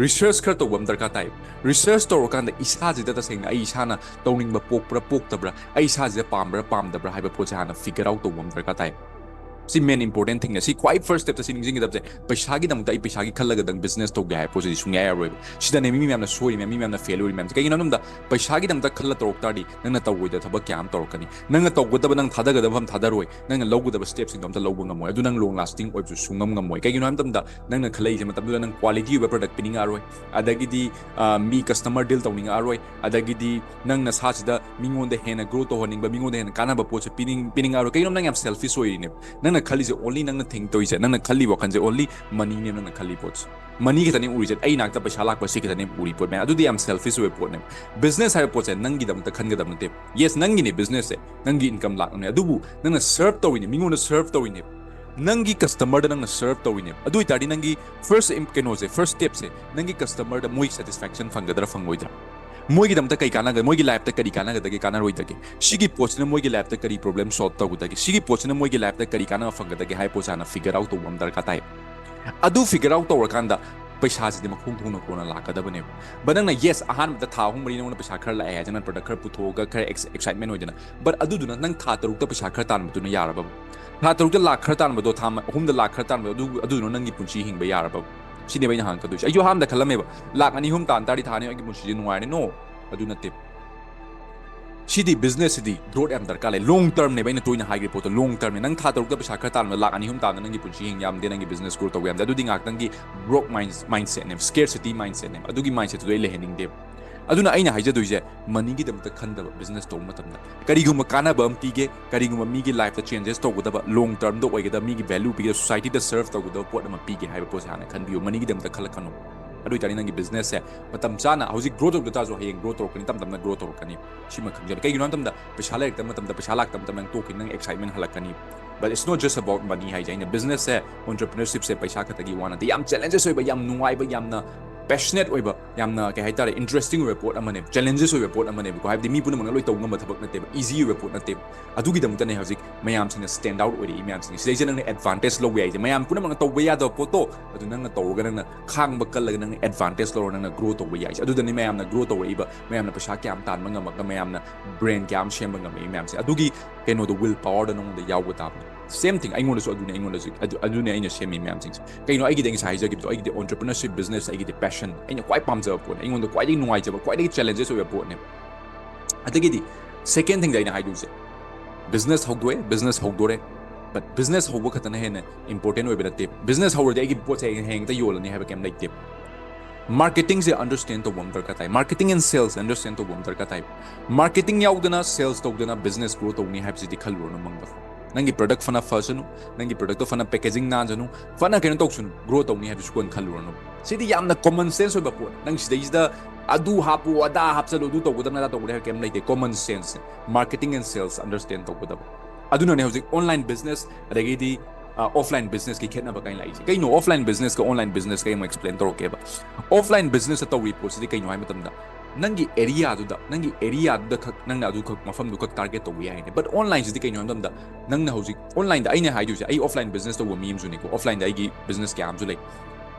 Research ꯈꯔ ꯇꯧꯕ ꯑꯃ ꯗꯔꯀꯥꯔ ꯇꯥꯏ꯫ Research ꯇꯧꯔꯀꯥꯟꯗ ꯏꯁꯥꯁꯤꯗ ꯇꯁꯦꯡꯅ ꯑꯩ ꯏꯁꯥꯅ ꯇꯧꯅꯤꯡꯕ ꯄꯣꯛꯄ꯭ꯔꯥ ꯄꯣꯛꯇꯕ꯭ꯔꯥ, ꯑꯩ ꯏꯁꯥꯁꯤꯗ ꯄꯥꯝꯕ꯭ꯔꯥ ꯄꯥꯝꯗꯕ꯭ꯔꯥ ꯍꯥꯏꯕ ꯄꯣꯠꯁꯦ ꯍꯥꯟꯅ figure out ꯇꯧꯕ ꯑꯃ ꯗꯔꯀꯥꯔ ꯇꯥꯏ꯫ ꯁꯤ main important thingꯅꯦ꯫ ꯁꯤ ꯈ꯭ꯋꯥꯏ first stepꯇ ꯁꯤ ꯅꯤꯡꯁꯤꯡꯒꯗꯕꯁꯦ, ꯄꯩꯁꯥꯒꯤꯗꯃꯛꯇ ꯑꯩ ꯄꯩꯁꯥꯒꯤ ꯈꯜꯂꯒꯗꯪ business ꯇꯧꯒꯦ ꯍꯥꯏꯕ ꯄꯣꯠꯁꯤꯗꯤ ꯁꯨꯡꯌꯥ ꯌꯥꯔꯣꯏꯕ꯫ ꯁꯤꯗꯅꯦ ꯃꯤ ꯃꯌꯥꯝꯅ ꯁꯣꯏꯔꯤ ꯃꯌꯥꯝ, ꯃꯤ ꯃꯌꯥꯝꯅ fail ꯑꯣꯏꯔꯤ ꯃꯌꯥꯝꯁꯦ꯫ ꯀꯩꯒꯤꯅꯣ ꯍꯥꯏꯕ ꯃꯇꯝꯗ, ꯄꯩꯁꯥꯒꯤꯗꯃꯛꯇ ꯈꯜꯂ ꯇꯧꯔꯛ ꯇꯥꯔꯗꯤ, ꯅꯪꯅ ꯇꯧꯔꯣꯏꯗꯕ ꯊꯕꯛ ꯀꯌꯥ ꯑꯃ ꯇꯧꯔꯛꯀꯅꯤ꯫ ꯅꯪꯅ ꯇꯧꯒꯗꯕ, ꯅꯪ ꯊꯥꯗꯒꯗꯕ ꯃꯐꯝ ꯊꯥꯗꯔꯣꯏ, ꯅꯪꯅ ꯂꯧꯒꯗꯕ stepꯁꯤꯡꯗꯣ ꯑꯝꯇ ꯂꯧꯕ ꯉꯝꯃꯣꯏ꯫ ꯑꯗꯨ ꯅꯪ long lasting ꯑꯣꯏꯕꯁꯨ ꯁꯨꯡꯉꯝ ꯉꯝꯃꯣꯏ꯫ ꯀꯩꯒꯤꯅꯣ ꯍꯥꯏꯕ ꯃꯇꯝꯗ, ꯅꯪꯅ ꯈꯜꯂꯛꯏꯁꯦ ꯃꯇꯝꯗꯨꯗ ꯅꯪ quality ꯑꯣꯏꯕ product ꯄꯤꯅꯤꯡꯉꯛꯑꯔꯣꯏ, ꯑꯗꯒꯤꯗꯤ, ꯑ, ꯃꯤ customer deal ꯇꯧꯅꯤꯡꯉꯛꯑꯔꯣꯏ, ꯑꯗꯒꯤꯗꯤ ꯅꯪ ꯅꯁꯥꯁꯤꯗ ꯃꯤꯉꯣꯟꯗ ꯍꯦꯟꯅ grow ꯇꯧꯍꯟꯅꯤꯡꯕ, ꯃꯤꯉꯣꯟꯗ ꯍꯦꯟꯅ ꯀꯥꯟꯅꯕ ꯄꯣꯠꯁꯦ ꯄꯤꯅꯤꯡ-, ꯄꯤꯅꯤꯡꯉꯛꯑꯔꯣꯏ꯫ ꯀꯩꯒꯤꯅꯣ, ꯅꯪ ꯌꯥꯝ selfish ꯑꯣꯏꯔꯤꯅꯦꯕ꯫ ꯅꯪꯅ ꯈꯜꯂꯤꯁꯦ only, ꯅꯪꯅ think ꯇꯧꯔꯤꯁꯦ, ꯅꯪꯅ ꯈꯜꯂꯤ ꯋꯥꯈꯜꯁꯦ only moneyꯅꯦꯕ ꯅꯪꯅ ꯈꯜꯂꯤ ꯄꯣꯠꯁꯦ꯫ Money ꯈꯛꯇꯅꯦ ꯎꯔꯤꯁꯦ, ꯑꯩ ꯅꯥꯛꯇ ꯄꯩꯁꯥ ꯂꯥꯛꯄ ꯁꯤ ꯈꯛꯇꯅꯦ ꯎꯔꯤ ꯄꯣꯠ ꯃꯌꯥꯝ꯫ ꯑꯗꯨꯗꯤ ꯌꯥꯝ selfish ꯑꯣꯏꯕ ꯄꯣꯠꯅꯦꯕ꯫ Business ꯍꯥꯏꯕ ꯄꯣꯠꯁꯦ ꯅꯪꯒꯤꯗꯃꯛꯇ ꯈꯟꯒꯗꯕ ꯅꯠꯇꯦ꯫ Yes, ꯅꯪꯒꯤꯅꯦ businessꯁꯦ, ꯅꯪꯒꯤ income ꯂꯥꯛꯅꯕꯅꯦ, ꯑꯗꯨꯕꯨ ꯅꯪꯅ serve ꯇꯧꯔꯤꯅꯦ, ꯃꯤꯉꯣꯟꯗ serve ꯇꯧꯔꯤꯅꯦ꯫ ꯅꯪꯒꯤ customerꯗ ꯅꯪꯅ serve ꯇꯧꯔꯤꯅꯦꯕ꯫ ꯑꯗꯨ ꯑꯣꯏꯇꯥꯔꯗꯤ ꯅꯪꯒꯤ first ꯀꯩꯅꯣꯁꯦ, first stepꯁꯦ, ꯅꯪꯒꯤ customerꯗ ꯃꯣꯏ satisfaction ꯐꯪꯒꯗ꯭ꯔꯥ ꯐꯪꯉꯣꯏꯗ꯭ꯔꯥ, ꯃꯣꯏꯒꯤꯗꯃꯛꯇ ꯀꯩ ꯀꯥꯟꯅꯒ ꯃꯣꯏꯒꯤ lifeꯇ ꯀꯔꯤ ꯀꯥꯟꯅꯒꯗꯒꯦ, ꯀꯥꯟꯅꯔꯣꯏꯗꯒꯦ, ꯁꯤꯒꯤ ꯄꯣꯠꯁꯤꯅ ꯃꯣꯏꯒꯤ lifeꯇ ꯀꯔꯤ problem solve ꯇꯧꯒꯗꯒꯦ, ꯁꯤꯒꯤ ꯄꯣꯠꯁꯤꯅ ꯃꯣꯏꯒꯤ lifeꯇ ꯀꯔꯤ ꯀꯥꯟꯅꯕ ꯐꯪꯒꯗꯒꯦ ꯍꯥꯏꯕ ꯄꯣꯠꯁꯦ ꯍꯥꯟꯅ figure out ꯇꯧꯕ ꯑꯃ ꯗꯔꯀꯥꯔ ꯇꯥꯏ꯫ ꯑꯗꯨ figure out ꯇꯧꯔꯀꯥꯟꯗ ꯄꯩꯁꯥꯁꯤꯗꯤ ꯃꯈꯣꯡ ꯊꯣꯡꯅ ꯀꯣꯟꯅ ꯂꯥꯛꯀꯗꯕꯅꯦꯕ꯫ But ꯅꯪꯅ yes, ꯑꯍꯥꯟꯕꯗ ꯊꯥ ꯑꯍꯨꯝ ꯃꯔꯤ ꯅꯉꯣꯟꯗ ꯄꯩꯁꯥ ꯈꯔ ꯂꯥꯛꯑꯦ ꯍꯥꯏꯗꯅ product ꯈꯔ ꯄꯨꯊꯣꯛꯑꯒ ꯈꯔ excitement ꯑꯣꯏꯗꯅ, but ꯑꯗꯨꯗꯨꯅ ꯅꯪ ꯊꯥ ꯇꯔꯨꯛꯇ ꯄꯩꯁꯥ ꯈꯔ ꯇꯥꯟꯕꯗꯨꯅ ꯌꯥꯔꯕ? ꯊꯥ ꯇꯔꯨꯛꯇ ꯂꯥꯛ ꯈꯔ ꯇꯥꯟꯕꯗꯣ, ꯊꯥ ꯑꯍꯨꯝꯗ ꯂꯥꯛ ꯈꯔ ꯇꯥꯟꯕꯗꯣ, ꯑꯗꯨ ꯑꯗꯨꯗꯨꯅ ꯅꯪꯒꯤ ꯄꯨꯟꯁꯤ ꯍꯤꯡꯕ ꯌꯥꯔꯕ? ꯁꯤꯅꯦꯕ ꯑꯩꯅ ꯍꯪꯉꯛꯀꯗꯣꯏꯁꯦ꯫ ꯑꯩꯁꯨ ꯑꯍꯥꯟꯕꯗ ꯈꯜꯂꯝꯃꯦꯕ, ꯂꯥꯛ ꯑꯅꯤ ꯑꯍꯨꯝ ꯇꯥꯟ ꯇꯥꯔꯗꯤ ꯊꯥ ꯑꯅꯤ ꯑꯩꯒꯤ ꯄꯨꯟꯁꯤꯁꯦ ꯅꯨꯡꯉꯥꯏꯔꯅꯤ꯫ No, ꯑꯗꯨ ꯅꯠꯇꯦ꯫ ꯁꯤꯗꯤ businessꯁꯤꯗꯤ growth ꯌꯥꯝ ꯗꯔꯀꯥꯔ ꯂꯩ꯫ Long termꯅꯦꯕ ꯑꯩꯅ ꯇꯣꯏꯅ ꯍꯥꯏꯈ꯭ꯔꯤ ꯄꯣꯠꯇꯣ, long termꯅꯦ꯫ ꯅꯪ ꯊꯥ ꯇꯔꯨꯛꯇ ꯄꯩꯁꯥ ꯈꯔ ꯇꯥꯟꯕꯗ ꯂꯥꯛ ꯑꯅꯤ ꯑꯍꯨꯝ ꯇꯥꯟꯕꯗ ꯅꯪꯒꯤ ꯄꯨꯟꯁꯤ ꯍꯤꯡ ꯌꯥꯝꯗꯦ, ꯅꯪꯒꯤ business grow ꯇꯧꯕ ꯌꯥꯝꯗꯦ꯫ ꯑꯗꯨꯗꯤ ꯉꯥꯏꯍꯥꯛꯇꯪꯒꯤ broke mindsetꯅꯦꯕ, scarcity mindsetꯅꯦꯕ꯫ ꯑꯗꯨꯒꯤ mindsetꯇꯨꯗ ꯑꯩ ꯂꯩꯍꯟꯅꯤꯡꯗꯦꯕ꯫ ꯑꯗꯨꯅ ꯑꯩꯅ ꯍꯥꯏꯖꯗꯣꯏꯁꯦ, moneyꯒꯤꯗꯃꯛꯇ ꯈꯟꯗꯕ business ꯇꯧꯕ ꯃꯇꯝꯗ꯫ ꯀꯔꯤꯒꯨꯝꯕ ꯀꯥꯟꯅꯕ ꯑꯃ ꯄꯤꯒꯦ, ꯀꯔꯤꯒꯨꯝꯕ ꯃꯤꯒꯤ lifeꯇ changes ꯇꯧꯒꯗꯕ, long termꯗ ꯑꯣꯏꯒꯗꯕ, ꯃꯤꯒꯤ value ꯄꯤꯒꯗꯕ, societyꯗ serve ꯇꯧꯒꯗꯕ ꯄꯣꯠ ꯑꯃ ꯄꯤꯒꯦ ꯍꯥꯏꯕ ꯄꯣꯠꯁꯦ ꯍꯥꯟꯅ ꯈꯟꯕꯤꯌꯨ꯫ Moneyꯒꯤꯗꯃꯛꯇ ꯈꯜꯂꯛꯀꯅꯨ꯫ ꯑꯗꯨ ꯑꯣꯏꯇꯥꯔꯗꯤ ꯅꯪꯒꯤ businessꯁꯦ ꯃꯇꯝ ꯆꯥꯅ, ꯍꯧꯖꯤꯛ grow ꯇꯧꯗ ꯇꯥꯔꯁꯨ ꯍꯌꯦꯡ grow ꯇꯧꯔꯛꯀꯅꯤ, ꯇꯞ ꯇꯞꯅ grow ꯇꯧꯔꯛꯀꯅꯤ꯫ ꯁꯤꯃ ꯈꯪꯖꯔꯦ꯫ ꯀꯩꯒꯤꯅꯣ ꯍꯥꯏꯕ ꯃꯇꯝꯗ ꯄꯩꯁꯥ ꯂꯩꯔꯛꯇꯕ ꯃꯇꯝꯗ, ꯄꯩꯁꯥ ꯂꯥꯛꯇꯕ ꯃꯇꯝꯗ ꯅꯪ ꯇꯣꯛꯈꯤꯅꯤ, ꯅꯪ excitement ꯍꯜꯂꯛꯀꯅꯤ꯫ But it's not just about money ꯍꯥꯏꯁꯦ꯫ ꯑꯩꯅ businessꯁꯦ, entrepreneurshipꯁꯦ ꯄꯩꯁꯥ ꯈꯛꯇꯒꯤ ꯋꯥ ꯅꯠꯇꯦ꯫ ꯌꯥꯝ challenges ꯑꯣꯏꯕ, ꯌꯥꯝ ꯅꯨꯡꯉꯥꯏꯕ, ꯌꯥꯝꯅ passionate ꯑꯣꯏꯕ, ꯌꯥꯝꯅ ꯀꯩ ꯍꯥꯏꯇꯥꯔꯦ, interesting ꯑꯣꯏꯕ ꯄꯣꯠ ꯑꯃꯅꯦꯕ, challenges ꯑꯣꯏꯕ ꯄꯣꯠ ꯑꯃꯅꯦꯕꯀꯣ꯫ ꯍꯥꯏꯕꯗꯤ ꯃꯤ ꯄꯨꯝꯅꯃꯛꯅ ꯂꯣꯏ ꯇꯧꯕ ꯉꯝꯕ ꯊꯕꯛ ꯅꯠꯇꯦꯕ, easy ꯑꯣꯏꯕ ꯄꯣꯠ ꯅꯠꯇꯦꯕ꯫ ꯑꯗꯨꯒꯤꯗꯃꯛꯇꯅꯦ ꯍꯧꯖꯤꯛ ꯃꯌꯥꯝꯁꯤꯡꯅ stand out ꯑꯣꯏꯔꯛꯏ ꯃꯌꯥꯝꯁꯤꯡ꯫ ꯁꯤꯗꯩꯁꯤꯗ ꯅꯪꯅ advantage ꯂꯧꯕ ꯌꯥꯏꯁꯦ꯫ ꯃꯌꯥꯝ ꯄꯨꯝꯅꯃꯛꯅ ꯇꯧꯕ ꯌꯥꯗꯕ ꯄꯣꯠꯇꯣ ꯑꯗꯨ ꯅꯪꯅ ꯇꯧꯔꯒ, ꯅꯪꯅ ꯈꯥꯡꯕ ꯀꯜꯂꯒ, ꯅꯪꯅ advantage ꯂꯧꯔꯒ ꯅꯪꯅ grow ꯇꯧꯕ ꯌꯥꯏꯁꯦ꯫ ꯑꯗꯨꯗꯅꯤ ꯃꯌꯥꯝꯅ grow ꯇꯧꯔꯛꯏꯕ, ꯃꯌꯥꯝꯅ ꯄꯩꯁꯥ ꯀꯌꯥꯝ ꯇꯥꯟꯕ ꯉꯝꯃꯒ, ꯃꯌꯥꯝꯅ brand ꯀꯌꯥꯝ ꯁꯦꯝꯕ ꯉꯝꯃꯛꯏ ꯃꯌꯥꯝꯁꯦ꯫ ꯑꯗꯨꯒꯤ ꯀꯩꯅꯣꯗꯣ, will powerꯗꯣ ꯅꯉꯣꯟꯗ ꯌꯥꯎꯕ ꯇꯥꯕꯅꯤ꯫ Same thing ꯑꯩꯉꯣꯟꯗꯁꯨ ꯑꯗꯨꯅꯤ, ꯑꯩꯉꯣꯟꯗꯁꯨ ꯑꯗꯨ, ꯑꯗꯨꯅꯤ ꯑꯩꯅ ꯁꯦꯝꯃꯤ ꯃꯌꯥꯝꯁꯤꯡꯁꯦ꯫ ꯀꯩꯅꯣ, ꯑꯩꯒꯤꯗꯤ ꯑꯩ ꯉꯁꯥꯏ ꯍꯥꯏꯖꯈꯤꯕꯗꯣ, ꯑꯩꯒꯤꯗꯤ entrepreneurship business ꯑꯩꯒꯤꯗꯤ passion, ꯑꯩꯅ ꯈ꯭ꯋꯥꯏ ꯄꯥꯝꯖꯕ ꯄꯣꯠꯅꯤ, ꯑꯩꯉꯣꯟꯗ ꯈ꯭ꯋꯥꯏꯗꯒꯤ ꯅꯨꯡꯉꯥꯏꯖꯕ, ꯈ꯭ꯋꯥꯏꯗꯒꯤ challenges ꯑꯣꯏꯕ ꯄꯣꯠꯅꯦꯕ꯫ ꯑꯗꯒꯤꯗꯤ second thingꯗ ꯑꯩꯅ ꯍꯥꯏꯗꯣꯏꯁꯦ, business ꯍꯧꯗꯣꯛꯑꯦ, business ꯍꯧꯗꯣꯔꯦ, but business ꯍꯧꯕ ꯈꯛꯇꯅ ꯍꯦꯟꯅ important ꯑꯣꯏꯕ ꯅꯠꯇꯦ꯫ Business ꯍꯧꯔꯗꯤ ꯑꯩꯒꯤ ꯄꯣꯠꯁꯦ ꯍꯌꯦꯡ ꯍꯦꯛꯇ ꯌꯣꯜꯂꯅꯤ ꯍꯥꯏꯕ ꯀꯩꯝ ꯂꯩꯇꯦ꯫ Marketingꯁꯦ understand ꯇꯧꯕ ꯑꯃ ꯗꯔꯀꯥꯔ ꯇꯥꯏ꯫ Marketing and sales understand ꯇꯧꯕ ꯑꯃ ꯗꯔꯀꯥꯔ ꯇꯥꯏ꯫ Marketing ꯌꯥꯎꯗꯅ, sales ꯇꯧꯗꯅ business grow ꯇꯧꯅꯤ ꯍꯥꯏꯕꯁꯤꯗꯤ ꯈꯜꯂꯨꯔꯅꯨ ꯃꯪꯕ꯫ ꯅꯪꯒꯤ product ꯐꯅ ꯐꯁꯅꯨ, ꯅꯪꯒꯤ productꯇꯣ ꯐꯅ packaging ꯅꯥꯟꯖꯅꯨ, ꯐꯅ ꯀꯩꯅꯣ ꯇꯧꯁꯅꯨ, grow ꯇꯧꯅꯤ ꯍꯥꯏꯕꯁꯨ ꯀꯣꯟꯅ ꯈꯜꯂꯨꯔꯅꯨ꯫ ꯁꯤꯗꯤ ꯌꯥꯝꯅ common sense ꯑꯣꯏꯕ ꯄꯣꯠ꯫ ꯅꯪ ꯁꯤꯗꯩꯁꯤꯗ ꯑꯗꯨ ꯍꯥꯞꯄꯨ, ꯑꯗꯥ ꯍꯥꯞꯆꯜꯂꯨ, ꯑꯗꯨ ꯇꯧꯒꯗꯕꯅꯤ, ꯑꯗꯥ ꯇꯧꯒꯗꯕꯅꯤ ꯍꯥꯏꯕ ꯀꯩꯝ ꯂꯩꯇꯦ꯫ Common sense, marketing and sales understand ꯇꯧꯒꯗꯕ꯫ ꯑꯗꯨꯅꯅꯦ ꯍꯧꯖꯤꯛ online business, ꯑꯗꯒꯤꯗꯤ ꯑꯣꯐꯂꯥꯏꯟ ꯕꯤꯖꯤꯅꯦꯁꯀꯤ ꯈꯦꯠꯅꯕ ꯀꯥꯏꯅ ꯂꯥꯛꯏꯁꯦ ꯀꯩꯅꯣ? ꯑꯣꯐꯂꯥꯏꯟ ꯕꯤꯖꯤꯅꯦꯁꯀ ꯑꯣꯟꯂꯥꯏꯟ ꯕꯤꯖꯤꯅꯦꯁꯀ ꯑꯃꯨꯛ ꯑꯦꯛꯁꯄ꯭ꯂꯦꯟ ꯇꯧꯔꯛꯀꯦꯕ꯫ ꯑꯣꯐꯂꯥꯏꯟ ꯕꯤꯖꯤꯅꯦꯁꯇ ꯇꯧꯔꯤ ꯄꯣꯠꯁꯤꯗꯤ ꯀꯩꯅꯣ ꯍꯥꯏ ꯃꯇꯝꯗ, ꯅꯪꯒꯤ ꯑꯦꯔꯤꯌꯥꯗꯨꯗ, ꯅꯪꯒꯤ ꯑꯦꯔꯤꯌꯥꯗꯨꯗ ꯈꯛ, ꯅꯪꯅ ꯑꯗꯨ ꯈꯛ, ꯃꯐꯝꯗꯨ ꯈꯛ ꯇꯥꯔꯒꯦꯠ ꯇꯧꯕ ꯌꯥꯏꯅꯦ꯫ ꯕꯠ ꯑꯣꯟꯂꯥꯏꯟꯁꯤꯗꯤ ꯀꯩꯅꯣ ꯍꯥꯏ ꯃꯇꯝꯗ, ꯅꯪꯅ ꯍꯧꯖꯤꯛ ꯑꯣꯟꯂꯥꯏꯟꯗ, ꯑꯩꯅ ꯍꯥꯏꯗꯣꯏꯁꯦ, ꯑꯩ ꯑꯣꯐꯂꯥꯏꯟ ꯕꯤꯖꯤꯅꯦꯁ ꯇꯧꯕ ꯃꯤ ꯑꯃꯁꯨꯅꯤꯀꯣ, ꯑꯣꯐꯂꯥꯏꯟꯗ ꯑꯩꯒꯤ ꯕꯤꯖꯤꯅꯦꯁ ꯀꯌꯥ ꯑꯃꯁꯨ ꯂꯩ꯫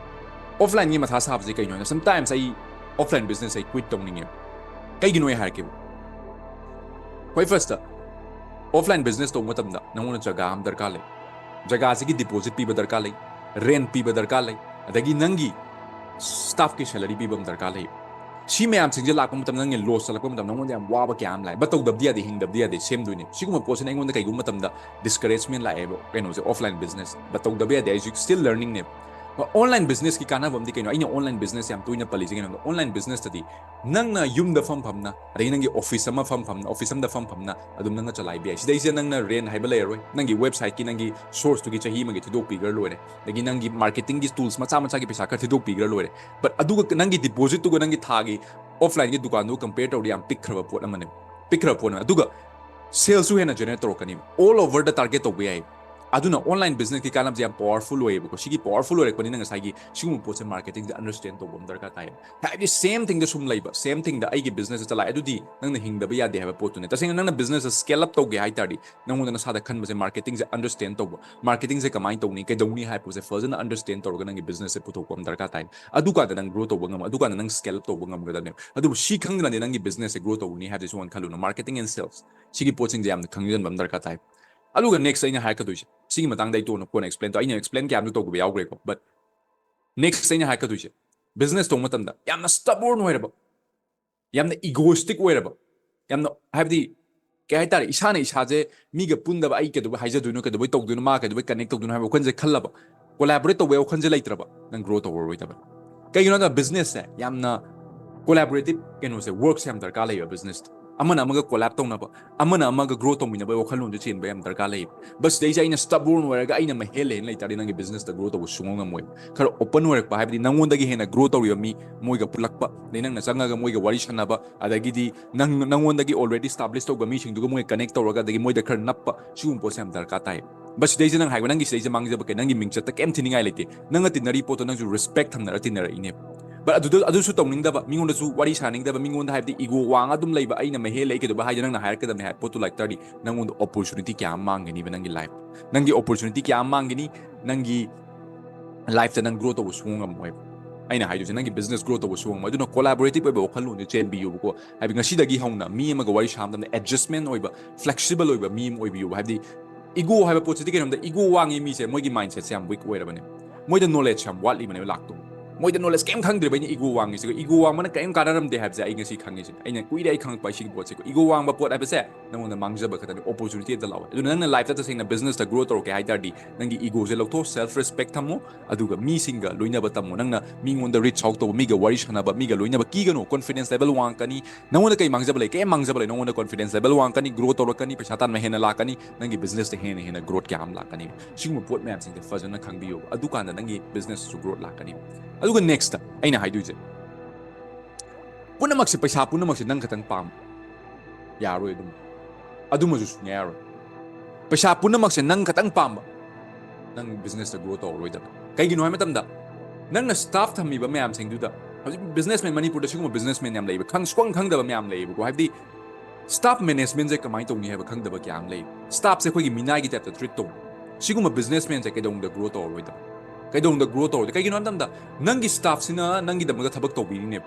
ꯑꯣꯐꯂꯥꯏꯟꯒꯤ ꯃꯊꯥ ꯁꯥꯕꯁꯦ ꯀꯩꯅꯣ ꯍꯥꯏꯅ, ꯁꯝꯇꯥꯏꯝꯁ ꯑꯩ ꯑꯣꯐꯂꯥꯏꯟ ꯕꯤꯖꯤꯅꯦꯁ ꯑꯩ ꯀ꯭ꯋꯤꯠ ꯇꯧꯅꯤꯡꯉꯦ꯫ ꯀꯩꯒꯤꯅꯣ ꯑꯩ ꯍꯥꯏꯔꯛꯀꯦꯕ꯫ ꯈ꯭ꯋꯥꯏ ꯐꯥꯔꯁꯇ, ꯑꯣꯐꯂꯥꯏꯟ ꯕꯤꯖꯤꯅꯦꯁ ꯇꯧꯕ ꯃꯇꯝꯗ ꯅꯪꯉꯣꯟꯗ ꯖꯒꯥ ꯑꯃ ꯗꯔꯀꯥꯔ ꯂꯩ꯫ ꯖꯒꯥꯁꯤꯒꯤ ꯗꯤꯄꯣꯖꯤꯠ ꯄꯤꯕ ꯗꯔꯀꯥꯔ ꯂꯩ, ꯔꯦꯟ ꯄꯤꯕ ꯗꯔꯀꯥꯔ ꯂꯩ, ꯑꯗꯒꯤ ꯅꯪꯒꯤ ꯁ꯭ꯇꯥꯐꯀꯤ ꯁꯦꯂꯔꯤ ꯄꯤꯕ ꯑꯃ ꯗꯔꯀꯥꯔ ꯂꯩ꯫ ꯁꯤ ꯃꯌꯥꯝꯁꯤꯡꯁꯦ ꯂꯥꯛꯄ ꯃꯇꯝꯗ, ꯅꯪꯒꯤ ꯂꯣꯁ ꯆꯠꯂꯛꯄ ꯃꯇꯝꯗ ꯅꯪꯉꯣꯟꯗ ꯌꯥꯝ ꯋꯥꯕ ꯀꯌꯥ ꯑꯃ ꯂꯥꯛꯑꯦ꯫ ꯕꯠ ꯇꯧꯗꯕꯗꯤ ꯌꯥꯗꯦ, ꯍꯤꯡꯗꯕꯗꯤ ꯌꯥꯗꯦ, ꯁꯦꯝꯗꯣꯏꯅꯦ꯫ ꯁꯤꯒꯨꯝꯕ ꯄꯣꯠꯁꯤꯅ ꯑꯩꯉꯣꯟꯗ ꯀꯩꯒꯨꯝꯕ ꯃꯇꯝꯗ ꯗꯤꯁꯀꯔꯦꯖꯃꯦꯟ ꯂꯥꯛꯑꯦꯕ, ꯀꯩꯅꯣꯁꯦ, ꯑꯣꯐꯂꯥꯏꯟ ꯕꯤꯖꯤꯅꯦꯁ꯫ ꯕꯠ ꯇꯧꯗꯕ ꯌꯥꯗꯦ, ꯑꯩꯁꯨ ꯁ꯭ꯇꯤꯜ ꯂꯔꯅꯤꯡꯅꯦꯕ꯫ ꯑꯣꯟꯂꯥꯏꯟ ꯕꯤꯖꯤꯅꯦꯁꯀꯤ ꯀꯥꯟꯅꯕ ꯑꯃꯗꯤ ꯀꯩꯅꯣ? ꯑꯩꯅ ꯑꯣꯟꯂꯥꯏꯟ ꯕꯤꯖꯤꯅꯦꯁ ꯌꯥꯝ ꯇꯣꯏꯅ ꯄꯜꯂꯤꯁꯦ ꯀꯩꯅꯣꯗ, ꯑꯣꯟꯂꯥꯏꯟ ꯕꯤꯖꯤꯅꯦꯁꯇꯗꯤ ꯅꯪꯅ ꯌꯨꯝꯗ ꯐꯝ ꯐꯝꯅ, ꯑꯗꯒꯤ ꯅꯪꯒꯤ ꯑꯣꯐꯤꯁ ꯑꯃ ꯐꯝ ꯐꯝꯅ, ꯑꯣꯐꯤꯁ ꯑꯃꯗ ꯐꯝ ꯐꯝꯅ ꯑꯗꯨꯝ ꯅꯪꯅ ꯆꯂꯥꯏꯕ ꯌꯥꯏ꯫ ꯁꯤꯗꯩꯁꯤꯗ ꯅꯪꯅ ꯔꯦꯟ ꯍꯥꯏꯕ ꯂꯩꯔꯔꯣꯏ, ꯅꯪꯒꯤ ꯋꯦꯕꯁꯥꯏꯠꯀꯤ, ꯅꯪꯒꯤ ꯁꯣꯔꯁꯇꯨꯒꯤ ꯆꯍꯤ ꯑꯃꯒꯤ ꯊꯤꯗꯣꯛꯄꯤꯈ꯭ꯔ ꯂꯣꯏꯔꯦ, ꯑꯗꯒꯤ ꯅꯪꯒꯤ ꯃꯥꯔꯀꯦꯇꯤꯡꯒꯤ ꯇꯨꯜꯁ ꯃꯆꯥ ꯃꯆꯥꯒꯤ ꯄꯩꯁꯥ ꯈꯔ ꯊꯤꯗꯣꯛꯄꯤꯈ꯭ꯔ ꯂꯣꯏꯔꯦ꯫ ꯕꯠ ꯑꯗꯨꯒ ꯅꯪꯒꯤ ꯗꯤꯄꯣꯖꯤꯠꯇꯨꯒ ꯅꯪꯒꯤ ꯊꯥꯒꯤ ꯑꯣꯐꯂꯥꯏꯟꯒꯤ ꯗꯨꯀꯥꯟꯗꯨꯒ ꯀꯝꯄꯦꯌꯔ ꯇꯧꯔꯗꯤ ꯌꯥꯝ ꯄꯤꯛꯈ꯭ꯔꯕ ꯄꯣꯠ ꯑꯃꯅꯦ, ꯄꯤꯛꯈ꯭ꯔꯕ ꯄꯣꯠ ꯑꯃ꯫ ꯑꯗꯨꯒ ꯁꯦꯜꯁꯨ ꯍꯦꯟꯅ ꯖꯦꯅꯔꯦꯠ ꯇꯧꯔꯛꯀꯅꯤ, ꯑꯣꯜ ꯑꯣꯚꯔꯗ ꯇꯥꯔꯒꯦꯠ ꯇꯧꯕ ꯌꯥꯏ꯫ ꯑꯗꯨꯅ ꯑꯣꯟꯂꯥꯏꯟ ꯕꯤꯖꯤꯅꯦꯁꯀꯤ ꯀꯥꯟꯅꯕꯁꯦ ꯌꯥꯝ ꯄꯋꯥꯔꯐꯨꯜ ꯑꯣꯏꯌꯦꯕꯀꯣ꯫ ꯁꯤꯒꯤ ꯄꯋꯥꯔꯐꯨꯜ ꯑꯣꯏꯔꯛꯄꯅꯤꯅ ꯉꯁꯥꯏꯒꯤ ꯁꯤꯒꯨꯝꯕ ꯄꯣꯠꯁꯦ ꯃꯥꯔꯀꯦꯇꯤꯡꯁꯦ ꯑꯟꯗꯔꯁꯇꯦꯟ ꯇꯧꯕ ꯑꯃ ꯗꯔꯀꯥꯔ ꯇꯥꯏꯌꯦꯕ꯫ ꯍꯥꯏꯕꯗꯤ ꯁꯦꯝ ꯊꯤꯡꯗ ꯁꯨꯝ ꯂꯩꯕ, ꯁꯦꯝ ꯊꯤꯡꯗ ꯑꯩꯒꯤ ꯕꯤꯖꯤꯅꯦꯁꯁꯦ ꯆꯂꯥꯏ, ꯑꯗꯨꯗꯤ ꯅꯪꯅ ꯍꯤꯡꯗꯕ ꯌꯥꯗꯦ ꯍꯥꯏꯕ ꯄꯣꯠꯇꯨꯅꯦ꯫ ꯇꯁꯦꯡꯅ ꯅꯪꯅ ꯕꯤꯖꯤꯅꯦꯁꯁꯦ ꯁ꯭ꯀꯦꯜ ꯑꯞ ꯇꯧꯒꯦ ꯍꯥꯏ ꯇꯥꯔꯗꯤ, ꯅꯪꯉꯣꯟꯗ ꯅꯁꯥꯗ ꯈꯟꯕꯁꯦ ꯃꯥꯔꯀꯦꯇꯤꯡꯁꯦ ꯑꯟꯗꯔꯁꯇꯦꯟ ꯇꯧꯕ, ꯃꯥꯔꯀꯦꯇꯤꯡꯁꯦ ꯀꯃꯥꯏꯅ ꯇꯧꯅꯤ, ꯀꯩꯗꯧꯅꯤ ꯍꯥꯏꯕ ꯄꯣꯠꯁꯦ ꯐꯖꯅ ꯑꯟꯗꯔꯁꯇꯦꯟ ꯇꯧꯔꯒ ꯅꯪꯒꯤ ꯕꯤꯖꯤꯅꯦꯁꯁꯦ ꯄꯨꯊꯣꯛꯄ ꯑꯃ ꯗꯔꯀꯥꯔ ꯇꯥꯏ꯫ ꯑꯗꯨꯀꯥꯟꯗ ꯅꯪ ꯒ꯭ꯔꯣ ꯇꯧꯕ ꯉꯝꯃꯣ, ꯑꯗꯨꯀꯥꯟꯗ ꯅꯪ ꯁ꯭ꯀꯦꯜ ꯑꯞ ꯇꯧꯕ ꯉꯝꯒꯗꯕꯅꯦꯕ꯫ ꯑꯗꯨꯕꯨ ꯁꯤ ꯈꯪꯗꯅꯗꯤ ꯅꯪꯒꯤ ꯕꯤꯖꯤꯅꯦꯁꯁꯦ ꯒ꯭ꯔꯣ ꯇꯧꯒꯅꯤ ꯍꯥꯏꯕꯗꯤ ꯁꯨꯡꯈꯟ ꯈꯜꯂꯨꯅꯨ꯫ ꯃꯥꯔꯀꯦꯇꯤꯡ ꯑꯦꯟ ꯁꯦꯜꯁ, ꯁꯤꯒꯤ ꯄꯣꯠꯁꯤꯡꯁꯦ ꯌꯥꯝꯅ ꯈꯪꯖꯤꯟꯕ ꯑꯃ ꯗꯔꯀꯥꯔ ꯇꯥꯏ꯫ ꯑꯗꯨꯒ ꯅꯦꯛꯁ ꯑꯩꯅ ꯍꯥꯏꯔꯛꯀꯗꯣꯏꯁꯦ, ꯁꯤꯒꯤ ꯃꯇꯥꯡꯗ ꯑꯩ ꯇꯣꯟꯅ ꯀꯣꯟꯅ ꯑꯦꯛꯁꯄ꯭ꯂꯦꯟ ꯇꯧ, ꯑꯩꯅ ꯑꯦꯛꯁꯄ꯭ꯂꯦꯟ ꯀꯌꯥ ꯑꯃꯁꯨ ꯇꯧꯈꯤꯕ ꯌꯥꯎꯈ꯭ꯔꯦꯀꯣ꯫ ꯕꯠ ꯅꯦꯛꯁ ꯑꯩꯅ ꯍꯥꯏꯔꯛꯀꯗꯣꯏꯁꯦ, ꯕꯤꯖꯤꯅꯦꯁ ꯇꯧꯕ ꯃꯇꯝꯗ ꯌꯥꯝꯅ ꯁ꯭ꯇꯕꯣꯔꯟ ꯑꯣꯏꯔꯕ, ꯌꯥꯝꯅ ꯏꯒꯣꯏꯁꯇꯤꯛ ꯑꯣꯏꯔꯕ, ꯌꯥꯝꯅ, ꯍꯥꯏꯕꯗꯤ, ꯀꯩ ꯍꯥꯏꯇꯥꯔꯦ, ꯏꯁꯥꯅ ꯏꯁꯥꯁꯦ ꯃꯤꯒ ꯄꯨꯟꯗꯕ, ꯑꯩ ꯀꯩꯗꯧꯕꯩ ꯍꯥꯏꯖꯗꯣꯏꯅꯣ, ꯀꯩꯗꯧꯕꯩ ꯇꯧꯗꯣꯏꯅꯣ, ꯃꯥ ꯀꯩꯗꯧꯕꯩ ꯀꯅꯦꯛ ꯇꯧꯗꯣꯏꯅꯣ ꯍꯥꯏꯕ ꯋꯥꯈꯜꯁꯦ ꯈꯜꯂꯕ, ꯀꯣꯂꯥꯕꯣꯔꯦꯠ ꯇꯧꯕꯩ ꯋꯥꯈꯜꯁꯦ ꯂꯩꯇ꯭ꯔꯕ, ꯅꯪ ꯒ꯭ꯔꯣ ꯇꯧꯔꯔꯣꯏꯗꯕꯅꯤ꯫ ꯀꯩꯒꯤꯅꯣ ꯍꯥꯏꯕꯗ ꯕꯤꯖꯤꯅꯦꯁꯁꯦ ꯌꯥꯝꯅ ꯀꯣꯂꯥꯕꯣꯔꯦꯇꯤꯞ ꯀꯩꯅꯣꯁꯦ, ꯋꯔꯛꯁꯦ ꯌꯥꯝ ꯗꯔꯀꯥꯔ ꯂꯩꯌꯦꯕ ꯕꯤꯖꯤꯅꯦꯁꯇ꯫ ꯑꯃꯅ ꯑꯃꯒ ꯀꯣꯂꯥꯕ ꯇꯧꯅꯕ, ꯑꯃꯅ ꯑꯃꯒ ꯒ꯭ꯔꯣ ꯇꯧꯃꯤꯟꯅꯕꯒꯤ ꯋꯥꯈꯜꯂꯣꯟꯁꯦ ꯆꯦꯟꯕ ꯌꯥꯝ ꯗꯔꯀꯥꯔ ꯂꯩꯌꯦꯕ꯫ ꯕꯠ ꯁꯤꯗꯩꯁꯦ ꯑꯩꯅ ꯁ꯭ꯇꯕꯣꯔꯟ ꯑꯣꯏꯔꯒ ꯑꯩꯅ ꯃꯍꯦꯜꯂꯦꯅ ꯂꯩꯇꯥꯔꯗꯤ ꯅꯪꯒꯤ ꯕꯤꯖꯤꯅꯦꯁꯇ ꯒ꯭ꯔꯣ ꯇꯧꯕ ꯁꯨꯡꯉꯝ ꯉꯝꯃꯣꯏ꯫ ꯈꯔ ꯑꯣꯄꯟ ꯑꯣꯏꯔꯛꯄ, ꯍꯥꯏꯕꯗꯤ ꯅꯪꯉꯣꯟꯗꯒꯤ ꯍꯦꯟꯅ ꯒ꯭ꯔꯣ ꯇꯧꯔꯤꯕ ꯃꯤ ꯃꯣꯏꯒ ꯄꯨꯜꯂꯛꯄ, ꯑꯗꯩ ꯅꯪꯅ ꯆꯪꯉꯒ ꯃꯣꯏꯒ ꯋꯥꯔꯤ ꯁꯥꯟꯅꯕ, ꯑꯗꯒꯤꯗꯤ ꯅꯪ, ꯅꯪꯉꯣꯟꯗꯒꯤ ꯑꯣꯜꯔꯦꯗꯤ ꯏꯁꯇꯥꯕ꯭ꯂꯤꯁ ꯇꯧꯕ ꯃꯤꯁꯤꯡꯗꯨꯒ ꯃꯣꯏꯒ ꯀꯅꯦꯛ ꯇꯧꯔꯒ, ꯑꯗꯒꯤ ꯃꯣꯏꯗ ꯈꯔ ꯅꯞꯄ, ꯁꯤꯒꯨꯝꯕ ꯄꯣꯠꯁꯦ ꯌꯥꯝ ꯗꯔꯀꯥꯔ ꯇꯥꯏ꯫ But ꯁꯤꯗꯩꯁꯤꯗ ꯅꯪ ꯍꯥꯏꯕ, ꯅꯪꯒꯤ ꯁꯤꯗꯩꯁꯤꯗ ꯃꯥꯡꯖꯕ ꯀꯩ? ꯅꯪꯒꯤ ꯃꯤꯡꯆꯠꯇ ꯀꯩꯝ ꯊꯤꯅꯤꯡꯉꯥꯏ ꯂꯩꯇꯦ꯫ ꯅꯪꯅ ꯇꯤꯟꯅꯔꯤ ꯄꯣꯠꯇꯣ ꯅꯪꯁꯨ respect ꯊꯝꯅꯔ ꯇꯤꯟꯅꯔꯛꯏꯅꯦꯕ꯫ But ꯑꯗꯨꯗ, ꯑꯗꯨꯁꯨ ꯇꯧꯅꯤꯡꯗꯕ, ꯃꯤꯉꯣꯟꯗꯁꯨ ꯋꯥꯔꯤ ꯁꯥꯅꯤꯡꯗꯕ, ꯃꯤꯉꯣꯟꯗ ꯍꯥꯏꯕꯗꯤ ego ꯋꯥꯡꯉ ꯑꯗꯨꯝ ꯂꯩꯕ, "ꯑꯩꯅ ꯃꯍꯦꯜꯂꯦ, ꯑꯩ ꯀꯩꯗꯧꯕ?" ꯍꯥꯏꯗꯤ ꯅꯪꯅ ꯍꯥꯏꯔꯛꯀꯗꯕꯅꯤ ꯍꯥꯏꯕ ꯄꯣꯠꯇꯨ ꯂꯥꯛ ꯇꯥꯔꯗꯤ ꯅꯪꯉꯣꯟꯗ opportunity ꯀꯌꯥ ꯑꯃ ꯃꯥꯡꯒꯅꯤꯕ ꯅꯪꯒꯤ life꯫ ꯅꯪꯒꯤ opportunity ꯀꯌꯥ ꯑꯃ ꯃꯥꯡꯒꯅꯤ, ꯅꯪꯒꯤ lifeꯇ ꯅꯪ grow ꯇꯧꯕ ꯁꯨꯡꯉꯝ ꯉꯝꯃꯣꯏꯕ꯫ ꯑꯩꯅ ꯍꯥꯏꯗꯣꯏꯁꯦ ꯅꯪꯒꯤ business grow ꯇꯧꯕ ꯁꯨꯡꯉꯝꯃꯣꯏ꯫ ꯑꯗꯨꯅ collaborative ꯑꯣꯏꯕ ꯋꯥꯈꯜꯂꯣꯟꯁꯦ ꯆꯦꯟꯕꯤꯌꯨꯕꯀꯣ꯫ ꯍꯥꯏꯕꯗꯤ ꯉꯁꯤꯗꯒꯤ ꯍꯧꯅ ꯃꯤ ꯑꯃꯒ ꯋꯥꯔꯤ ꯁꯥꯕ ꯃꯇꯝꯗ adjustment ꯑꯣꯏꯕ, flexible ꯑꯣꯏꯕ ꯃꯤ ꯑꯃ ꯑꯣꯏꯕꯤꯌꯨꯕ꯫ ꯍꯥꯏꯕꯗꯤ ego ꯍꯥꯏꯕ ꯄꯣꯠꯁꯤꯗꯤ ꯀꯩꯅꯣꯝꯗ, ego ꯋꯥꯡꯉꯤ ꯃꯤꯁꯦ ꯃꯣꯏꯒꯤ mindsetꯁꯦ ꯌꯥꯝ weak ꯑꯣꯏꯔꯕꯅꯦ꯫ ꯃꯣꯏꯗ knowledge ꯌꯥꯝ ꯋꯥꯠꯂꯤꯕꯅꯦꯕ ꯂꯥꯛꯇꯧꯕ꯫ ꯃꯣꯏꯗ knowledge ꯀꯩꯝ ꯈꯪꯗ꯭ꯔꯤꯕ ꯑꯩꯅ ego ꯋꯥꯡꯉꯤꯁꯤꯒ꯫ Ego ꯋꯥꯡꯕꯅ ꯀꯔꯤꯝ ꯀꯥꯟꯅꯔꯝꯗꯦ ꯍꯥꯏꯕꯁꯦ ꯑꯩ ꯉꯁꯤ ꯈꯪꯉꯤꯁꯦ꯫ ꯑꯩꯅ ꯀꯨꯏꯔꯦ ꯑꯩ ꯈꯪꯉꯛꯄ ꯑꯩ ꯁꯤꯒꯤ ꯄꯣꯠꯁꯦ꯫ Ego ꯋꯥꯡꯕ ꯄꯣꯠ ꯍꯥꯏꯕꯁꯦ ꯅꯪꯉꯣꯟꯗ ꯃꯥꯡꯖꯕ ꯈꯛꯇꯅꯤ, opportunity ꯑꯝꯇ ꯂꯥꯛꯑꯣꯏ꯫ ꯑꯗꯨꯅ ꯅꯪꯅ lifeꯇ ꯇꯁꯦꯡꯅ businessꯇ grow ꯇꯧꯔꯛꯀꯦ ꯍꯥꯏ ꯇꯥꯔꯗꯤ ꯅꯪꯒꯤ egoꯁꯦ ꯂꯧꯊꯣꯛ, self respect ꯊꯝꯃꯣ, ꯑꯗꯨꯒ ꯃꯤꯁꯤꯡꯒ ꯂꯣꯏꯅꯕ ꯇꯝꯃꯣ꯫ ꯅꯪꯅ ꯃꯤꯉꯣꯟꯗ reach out ꯇꯧꯕ, ꯃꯤꯒ ꯋꯥꯔꯤ ꯁꯥꯟꯅꯕ, ꯃꯤꯒ ꯂꯣꯏꯅꯕ ꯀꯤꯒꯅꯨ, confidence level ꯋꯥꯡꯉꯛꯀꯅꯤ꯫ ꯅꯪꯉꯣꯟꯗ ꯀꯩ ꯃꯥꯡꯖꯕ ꯂꯩ? ꯀꯩꯝ ꯃꯥꯡꯖꯕ ꯂꯩ꯫ ꯅꯪꯉꯣꯟꯗ confidence level ꯋꯥꯡꯉꯛꯀꯅꯤ, grow ꯇꯧꯔꯛꯀꯅꯤ, ꯄꯩꯁꯥ ꯇꯥꯟꯕ ꯍꯦꯟꯅ ꯂꯥꯛꯀꯅꯤ, ꯅꯪꯒꯤ businessꯇ ꯍꯦꯟꯅ ꯍꯦꯟꯅ growth ꯀꯌꯥ ꯑꯃ ꯂꯥꯛꯀꯅꯤ꯫ ꯁꯤꯒꯨꯝꯕ ꯄꯣꯠ ꯃꯌꯥꯝꯁꯤꯡꯁꯦ ꯐꯖꯅ ꯈꯪꯕꯤꯌꯣꯕ, ꯑꯗꯨꯀꯥꯟꯗ ꯅꯪꯒꯤ businessꯁꯨ growth ꯂꯥꯛꯀꯅꯤ꯫ ꯑꯗꯨꯒ nextꯇ ꯑꯩꯅ ꯍꯥꯏꯗꯣꯏꯁꯦ, ꯄꯨꯝꯅꯃꯛꯁꯦ, ꯄꯩꯁꯥ ꯄꯨꯝꯅꯃꯛꯁꯦ ꯅꯪ ꯈꯛꯇꯪ ꯄꯥꯝꯕ ꯌꯥꯔꯣꯏ꯫ ꯑꯗꯨꯝ, ꯑꯗꯨꯃꯁꯨ ꯁꯨꯡꯌꯥ ꯌꯥꯔꯣꯏ꯫ ꯄꯩꯁꯥ ꯄꯨꯝꯅꯃꯛꯁꯦ ꯅꯪ ꯈꯛꯇꯪ ꯄꯥꯝꯕ, ꯅꯪ businessꯇ grow ꯇꯧꯔꯔꯣꯏꯗꯕ꯫ ꯀꯩꯒꯤꯅꯣ ꯍꯥꯏꯕ ꯃꯇꯝꯗ ꯅꯪꯅ staff ꯊꯝꯃꯤꯕ ꯃꯌꯥꯝꯁꯤꯡꯗꯨꯗ, ꯍꯧꯖꯤꯛ businessman, ꯃꯅꯤꯄꯨꯔꯗ ꯁꯤꯒꯨꯝꯕ businessman ꯌꯥꯝ ꯂꯩꯕ, ꯈꯪ-, ꯁꯨꯈꯪ ꯈꯪꯗꯕ ꯃꯌꯥꯝ ꯂꯩꯌꯦꯕꯀꯣ꯫ ꯍꯥꯏꯕꯗꯤ staff managementꯁꯦ ꯀꯃꯥꯏꯅ ꯇꯧꯅꯤ ꯍꯥꯏꯕ ꯈꯪꯗꯕ ꯀꯌꯥ ꯑꯃ ꯂꯩ꯫ Staffꯁꯦ ꯑꯩꯈꯣꯏꯒꯤ ꯃꯤꯅꯥꯏꯒꯤ typeꯇ treat ꯇꯧꯕ꯫ ꯁꯤꯒꯨꯝꯕ businessmanꯁꯦ ꯀꯩꯗꯧꯅꯨꯡꯗ grow ꯇꯧꯔꯔꯣꯏꯗꯕ꯫ ꯀꯩꯗꯧꯅꯨꯡꯗ grow ꯇꯧꯔꯣꯏꯗꯕ꯫ ꯀꯩꯒꯤꯅꯣ ꯍꯥꯏꯕ ꯃꯇꯝꯗ ꯅꯪꯒꯤ staffꯁꯤꯅ ꯅꯪꯒꯤꯗꯃꯛꯇ ꯊꯕꯛ ꯇꯧꯕꯤꯔꯤꯅꯦꯕ꯫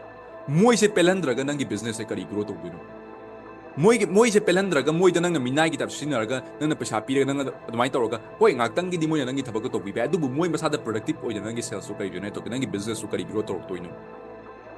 ꯃꯣꯏꯁꯦ ꯄꯦꯜꯍꯟꯗ꯭ꯔꯒ ꯅꯪꯒꯤ businessꯁꯦ ꯀꯔꯤ grow ꯇꯧꯗꯣꯏꯅꯣ? ꯃꯣꯏꯒꯤ, ꯃꯣꯏꯁꯦ ꯄꯦꯜꯍꯟꯗ꯭ꯔꯒ, ꯃꯣꯏꯗ ꯅꯪꯅ ꯃꯤꯅꯥꯏꯒꯤ type ꯁꯤꯖꯤꯟꯅꯔꯒ, ꯅꯪꯅ ꯄꯩꯁꯥ ꯄꯤꯔꯒ, ꯅꯪꯅ ꯑꯗꯨꯃꯥꯏꯅ ꯇꯧꯔꯒ, ꯍꯣꯏ, ꯉꯥꯛꯇꯪꯒꯤꯗꯤ ꯃꯣꯏꯅ ꯅꯪꯒꯤ ꯊꯕꯛꯇꯣ ꯇꯧꯕꯤꯕ ꯌꯥꯏ, ꯑꯗꯨꯕꯨ ꯃꯣꯏ ꯃꯁꯥꯗ productive ꯑꯣꯏꯗꯅ ꯅꯪꯒꯤ salesꯇꯣ ꯀꯔꯤ generate ꯇꯧꯒꯦ? ꯅꯪꯒꯤ businessꯇꯨ ꯀꯔꯤ grow ꯇꯧꯔꯛꯇꯣꯏꯅꯣ?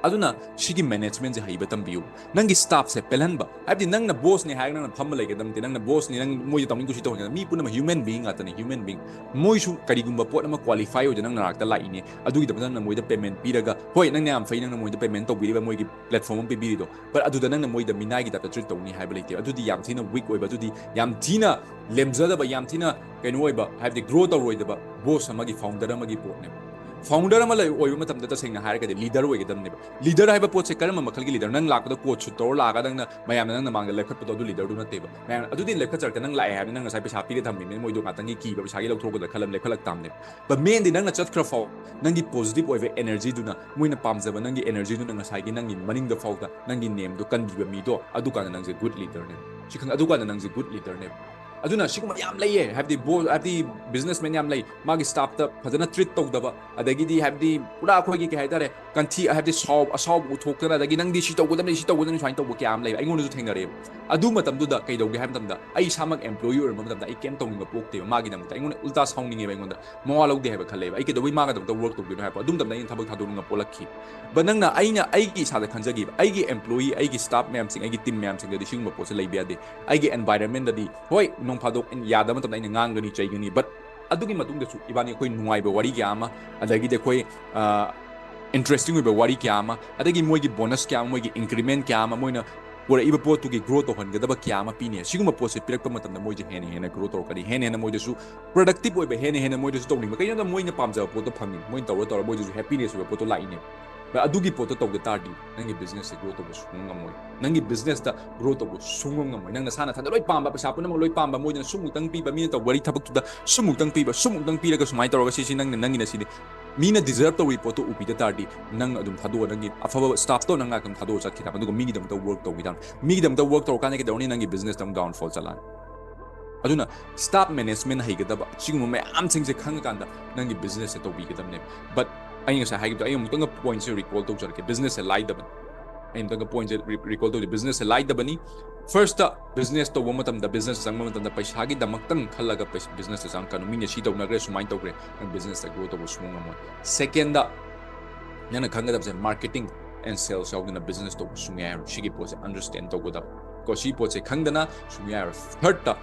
ꯑꯗꯨꯅ ꯁꯤꯒꯤ managementꯁꯦ ꯍꯩꯕ ꯇꯝꯕꯤꯌꯨ꯫ ꯅꯪꯒꯤ staffꯁꯦ ꯄꯦꯜꯍꯟꯕ, ꯍꯥꯏꯕꯗꯤ ꯅꯪꯅ bossꯅꯦ ꯍꯥꯏꯔꯒ ꯅꯪꯅ ꯐꯝꯕ ꯂꯩꯒꯗꯕ ꯅꯠꯇꯦ, ꯅꯪꯅ bossꯅꯦ, ꯅꯪ ꯃꯣꯏꯗ ꯇꯧꯅꯤꯡ ꯀꯨꯁꯤ ꯇꯧꯍꯟꯒꯗꯕ꯫ ꯃꯤ ꯄꯨꯝꯅꯃꯛ human being ꯉꯥꯛꯇꯅꯦ, human being꯫ ꯃꯣꯏꯁꯨ ꯀꯔꯤꯒꯨꯝꯕ ꯄꯣꯠ ꯑꯃ qualify ꯑꯣꯏꯗꯅ ꯅꯪ ꯅꯅꯥꯛꯇ ꯂꯥꯛꯏꯅꯦ, ꯑꯗꯨꯒꯤꯗꯃꯛꯇ ꯅꯪꯅ ꯃꯣꯏꯗ payment ꯄꯤꯔꯒ, ꯍꯣꯏ, ꯅꯪꯅ ꯌꯥꯝ ꯐꯩ, ꯅꯪꯅ ꯃꯣꯏꯗ payment ꯇꯧꯕꯤꯔꯤꯕ, ꯃꯣꯏꯒꯤ platform ꯑꯃ ꯄꯤꯕꯤꯔꯤꯗꯣ, but ꯑꯗꯨꯗ ꯅꯪꯅ ꯃꯣꯏꯗ ꯃꯤꯅꯥꯏꯒꯤ typeꯇ treat ꯇꯧꯅꯤ ꯍꯥꯏꯕ ꯂꯩꯇꯦ꯫ ꯑꯗꯨꯗꯤ ꯌꯥꯝ ꯊꯤꯅ weak ꯑꯣꯏꯕ, ꯑꯗꯨꯗꯤ ꯌꯥꯝ ꯊꯤꯅ ꯂꯦꯝꯖꯗꯕ, ꯌꯥꯝ ꯊꯤꯅ ꯀꯩꯅꯣ ꯑꯣꯏꯕ, ꯍꯥꯏꯕꯗꯤ grow ꯇꯧꯔꯣꯏꯗꯕ boss ꯑꯃꯒꯤ, founder ꯑꯃꯒꯤ ꯄꯣꯠꯅꯦꯕ꯫ Founder ꯑꯃ ꯂꯩ ꯑꯣꯏꯕ ꯃꯇꯝꯗ ꯇꯁꯦꯡꯅ ꯍꯥꯏꯔꯒꯗꯤ leader ꯑꯣꯏꯒꯗꯕꯅꯦꯕ꯫ Leader ꯍꯥꯏꯕ ꯄꯣꯠꯁꯦ ꯀꯔꯝꯕ ꯃꯈꯜꯒꯤ leader? ꯅꯪ ꯂꯥꯛꯄꯗ coat suit ꯇꯧꯔ ꯂꯥꯛꯑꯒ ꯅꯪꯅ ꯃꯌꯥꯝꯅ ꯅꯪꯅ ꯃꯥꯡꯗ ꯂꯦꯞꯈꯠꯄꯗꯣ ꯑꯗꯨ leaderꯗꯨ ꯅꯠꯇꯦꯕ꯫ ꯃꯌꯥꯝ ꯑꯗꯨꯗꯤ ꯂꯦꯞꯈꯠꯆꯔꯛꯇꯦ, ꯅꯪ ꯂꯥꯛꯑꯦ ꯍꯥꯏꯕꯅꯤ, ꯅꯪ ꯉꯁꯥꯏ ꯄꯩꯁꯥ ꯄꯤꯔ ꯊꯝꯃꯤꯕꯅꯤ, ꯃꯣꯏꯗꯣ ꯉꯥꯛꯇꯪꯒꯤ ꯀꯤꯕ ꯄꯩꯁꯥꯒꯤ ꯂꯧꯊꯣꯛꯀꯗ꯭ꯔꯥ ꯈꯜꯂꯝ ꯂꯦꯞꯈꯠꯂꯛꯇꯥꯕꯅꯦꯕ꯫ But mainꯗꯤ ꯅꯪꯅ ꯆꯠꯈ꯭ꯔ ꯐꯥꯎ ꯅꯪꯒꯤ positive ꯑꯣꯏꯕ energyꯗꯨꯅ, ꯃꯣꯏꯅ ꯄꯥꯝꯖꯕ ꯅꯪꯒꯤ energyꯗꯨꯅ ꯉꯁꯥꯏꯒꯤ ꯅꯪꯒꯤ ꯃꯅꯤꯡꯗ ꯐꯥꯎꯗ ꯅꯪꯒꯤ nameꯗꯣ ꯀꯟꯕꯤꯕ ꯃꯤꯗꯣ, ꯑꯗꯨꯀꯥꯟꯗ ꯅꯪꯁꯦ good leaderꯅꯦꯕ꯫ ꯁꯤ ꯈꯪ-, ꯑꯗꯨꯀꯥꯟꯗ ꯅꯪꯁꯦ good leaderꯅꯦꯕ꯫ ꯑꯗꯨꯅ ꯁꯤꯒꯨꯝꯕ ꯌꯥꯝ ꯂꯩꯌꯦ, ꯍꯥꯏꯕꯗꯤ ꯕꯣ-, ꯍꯥꯏꯕꯗꯤ businessman ꯌꯥꯝ ꯂꯩ, ꯃꯥꯒꯤ staffꯇ ꯐꯖꯅ treat ꯇꯧꯗꯕ, ꯑꯗꯒꯤꯗꯤ ꯍꯥꯏꯕꯗꯤ ꯄꯨꯔꯥ ꯑꯩꯈꯣꯏꯒꯤ ꯀꯩ ꯍꯥꯏꯇꯥꯔꯦ, ꯀꯟꯊꯤ ꯍꯥꯏꯕꯗꯤ ꯁꯥꯎ-, ꯑꯁꯥꯎꯕ ꯎꯊꯣꯛꯇꯅ, ꯑꯗꯒꯤ ꯅꯪꯗꯤ ꯁꯤ ꯇꯧꯒꯗꯕꯅꯤ, ꯁꯤ ꯇꯧꯒꯗꯕꯅꯤ ꯁꯨꯃꯥꯏꯅ ꯇꯧꯕ ꯀꯌꯥ ꯑꯃ ꯂꯩꯕ ꯑꯩꯉꯣꯟꯗꯁꯨ ꯊꯦꯡꯅꯔꯛꯑꯦꯕ꯫ ꯑꯗꯨ ꯃꯇꯝꯗꯨꯗ ꯀꯩꯗꯧꯒꯦ ꯍꯥꯏꯕ ꯃꯇꯝꯗ, ꯑꯩ ꯏꯁꯥꯃꯛ employee ꯑꯣꯏꯔꯝꯕ ꯃꯇꯝꯗ ꯑꯩ ꯀꯩꯝ ꯇꯧꯅꯤꯡꯕ ꯄꯣꯛꯇꯦꯕ ꯃꯥꯒꯤꯗꯃꯛꯇ꯫ ꯑꯩꯉꯣꯟꯗ ꯎꯜꯇꯥ ꯁꯥꯎꯅꯤꯡꯉꯦꯕ, ꯑꯩꯉꯣꯟꯗ ꯃꯋꯥ ꯂꯧꯗꯦ ꯍꯥꯏꯕ ꯈꯜꯂꯦꯕ꯫ ꯑꯩ ꯀꯩꯗꯧꯕꯩ ꯃꯥꯒꯤꯗꯃꯛꯇ work ꯇꯧꯗꯣꯏꯅꯣ ꯍꯥꯏꯕ, ꯑꯗꯨ ꯃꯇꯝꯗ ꯑꯩꯅ ꯊꯕꯛ ꯊꯥꯗꯣꯛꯅꯤꯡꯕ ꯄꯣꯛꯂꯛꯈꯤ꯫ But ꯅꯪꯅ, ꯑꯩꯅ ꯑꯩꯒꯤ ꯏꯁꯥꯗ ꯈꯟꯖꯈꯤꯕ, ꯑꯩꯒꯤ employee, ꯑꯩꯒꯤ staff ꯃꯌꯥꯝꯁꯤꯡ, ꯑꯩꯒꯤ team ꯃꯌꯥꯝꯁꯤꯡꯗꯗꯤ ꯁꯤꯒꯨꯝꯕ ꯄꯣꯠꯁꯦ ꯂꯩꯕ ꯌꯥꯗꯦ꯫ ꯑꯩꯒꯤ environmentꯗꯗꯤ ꯍꯣꯏ ꯅꯣꯡ ꯐꯥꯗꯣꯛ ꯌꯥꯗꯕ ꯃꯇꯝꯗ ꯑꯩꯅ ꯉꯥꯡꯒꯅꯤ, ꯆꯩꯒꯅꯤ, but ꯑꯗꯨꯒꯤ ꯃꯇꯨꯡꯗꯁꯨ ꯏꯕꯥꯅꯤ ꯑꯩꯈꯣꯏ ꯅꯨꯡꯉꯥꯏꯕ ꯋꯥꯔꯤ ꯀꯌꯥ ꯑꯃ, ꯑꯗꯒꯤꯗꯤ ꯑꯩꯈꯣꯏ, ꯑ, interesting ꯑꯣꯏꯕ ꯋꯥꯔꯤ ꯀꯌꯥ ꯑꯃ, ꯑꯗꯒꯤ ꯃꯣꯏꯒꯤ bonus ꯀꯌꯥ ꯑꯃ, ꯃꯣꯏꯒꯤ increment ꯀꯌꯥ ꯑꯃ, ꯃꯣꯏꯅ ꯄꯨꯔꯛꯏꯕ ꯄꯣꯠꯇꯨꯒꯤ grow ꯇꯧꯍꯟꯒꯗꯕ ꯀꯌꯥ ꯑꯃ ꯄꯤꯅꯤ꯫ ꯁꯤꯒꯨꯝꯕ ꯄꯣꯠꯁꯦ ꯄꯤꯔꯛꯄ ꯃꯇꯝꯗ ꯃꯣꯏꯁꯦ ꯍꯦꯟꯅ ꯍꯦꯟꯅ grow ꯇꯧꯔꯛꯀꯅꯤ, ꯍꯦꯟꯅ ꯍꯦꯟꯅ ꯃꯣꯏꯗꯁꯨ productive ꯑꯣꯏꯕ, ꯍꯦꯟꯅ ꯍꯦꯟꯅ ꯃꯣꯏꯗꯁꯨ ꯇꯧꯅꯤꯡꯕ꯫ ꯀꯩꯒꯤꯅꯣꯗ ꯃꯣꯏꯅ ꯄꯥꯝꯖꯕ ꯄꯣꯠꯇꯣ ꯐꯪꯉꯤ, ꯃꯣꯏꯅ ꯇꯧꯔ ꯇꯧꯔ ꯃꯣꯏꯗꯁꯨ happiness ꯑꯣꯏꯕ ꯄꯣꯠꯇꯣ ꯂꯥꯛꯏꯅꯦꯕ꯫ But ꯑꯗꯨꯒꯤ ꯄꯣꯠꯇꯣ ꯇꯧꯗ ꯇꯥꯔꯗꯤ ꯅꯪꯒꯤ businessꯁꯦ grow ꯇꯧꯕ ꯁꯨꯡꯉꯝ ꯉꯝꯃꯣꯏ꯫ ꯅꯪꯒꯤ businessꯇ grow ꯇꯧꯕ ꯁꯨꯡꯉꯝ ꯉꯝꯃꯣꯏ꯫ ꯅꯪ ꯅꯁꯥ ꯅꯊꯟꯗ ꯂꯣꯏ ꯄꯥꯝꯕ, ꯄꯩꯁꯥ ꯄꯨꯝꯅꯃꯛ ꯂꯣꯏ ꯄꯥꯝꯕ, ꯃꯣꯏꯗꯅ ꯁꯨꯝꯃꯨꯛꯇꯪ ꯄꯤꯕ, ꯃꯤꯅ ꯇꯧꯕ ꯋꯥꯔꯤ ꯊꯕꯛꯇꯨꯗ ꯁꯨꯝꯃꯨꯛꯇꯪ ꯄꯤꯕ, ꯁꯨꯝꯃꯨꯛꯇꯪ ꯄꯤꯔꯒ ꯁꯨꯃꯥꯏꯅ ꯇꯧꯔꯒ ꯁꯤꯁꯤ ꯅꯪꯅ, ꯅꯪꯒꯤꯅ ꯁꯤꯗꯤ ꯃꯤꯅ deserve ꯇꯧꯔꯤ ꯄꯣꯠꯇꯣ ꯎꯕꯤꯗ ꯇꯥꯔꯗꯤ ꯅꯪ ꯑꯗꯨꯝ ꯊꯥꯗꯣꯛꯑ, ꯅꯪꯒꯤ ꯑꯐꯕ staffꯇꯣ ꯅꯪ ꯑꯗꯨꯝ ꯊꯥꯗꯣꯛꯑ ꯆꯠꯈꯤ ꯇꯥꯕ꯫ ꯑꯗꯨꯒ ꯃꯤꯒꯤꯗꯃꯛꯇ work ꯇꯧꯕꯤ ꯇꯥꯕ꯫ ꯃꯤꯒꯤꯗꯃꯛꯇ work ꯇꯧꯔꯀꯥꯟꯗ ꯀꯩꯗꯧꯔꯅꯤ? ꯅꯪꯒꯤ businessꯇ ꯑꯃꯨꯛ downfall ꯆꯠꯂꯛꯑꯅꯤ꯫ ꯑꯗꯨꯅ staff management ꯍꯩꯒꯗꯕ, ꯁꯤꯒꯨꯝꯕ ꯃꯌꯥꯝꯁꯤꯡꯁꯦ ꯈꯪꯉꯀꯥꯟꯗ ꯅꯪꯒꯤ businessꯁꯦ ꯇꯧꯕꯤꯒꯗꯕꯅꯦꯕ꯫ But ꯑꯩ ꯉꯁꯥꯏ ꯍꯥꯏꯈꯤꯕꯗꯣ, ꯑꯩ ꯑꯃꯨꯛꯇꯪꯒ pointꯁꯦ recall ꯇꯧꯖꯔꯛꯀꯦ꯫ Businessꯁꯦ ꯂꯥꯏꯗꯕꯅꯤ꯫ ꯑꯩ ꯑꯃꯨꯛꯇꯪꯒ pointꯁꯦ re-, recall ꯇꯧꯖꯦ꯫ Businessꯁꯦ ꯂꯥꯏꯗꯕꯅꯤ꯫ Firstꯇ business ꯇꯧꯕ ꯃꯇꯝꯗ, business ꯆꯪꯕ ꯃꯇꯝꯗ ꯄꯩꯁꯥꯒꯤꯗꯃꯛꯇꯪ ꯈꯜꯂꯒ ꯄꯩ-, businessꯇ ꯆꯪꯉꯛꯀꯅꯨ꯫ ꯃꯤꯅ ꯁꯤ ꯇꯧꯅꯈ꯭ꯔꯦ, ꯁꯨꯃꯥꯏꯅ ꯇꯧꯈ꯭ꯔꯦ, ꯅꯪ businessꯇ grow ꯇꯧꯕ ꯁꯨꯡꯉꯝ ꯉꯝꯃꯣꯏ꯫ Secondꯇ ꯅꯪꯅ ꯈꯪꯒꯗꯕꯁꯦ marketing and sales ꯌꯥꯎꯗꯅ business ꯇꯧꯕ ꯁꯨꯡꯌꯥ ꯌꯥꯔꯣꯏ꯫ ꯁꯤꯒꯤ ꯄꯣꯠꯁꯦ understand ꯇꯧꯒꯗꯕ ꯀꯣ꯫ ꯁꯤ ꯄꯣꯠꯁꯦ ꯈꯪꯗꯅ ꯁꯨꯡꯌꯥ ꯌꯥꯔꯣꯏ꯫ Thirdꯇ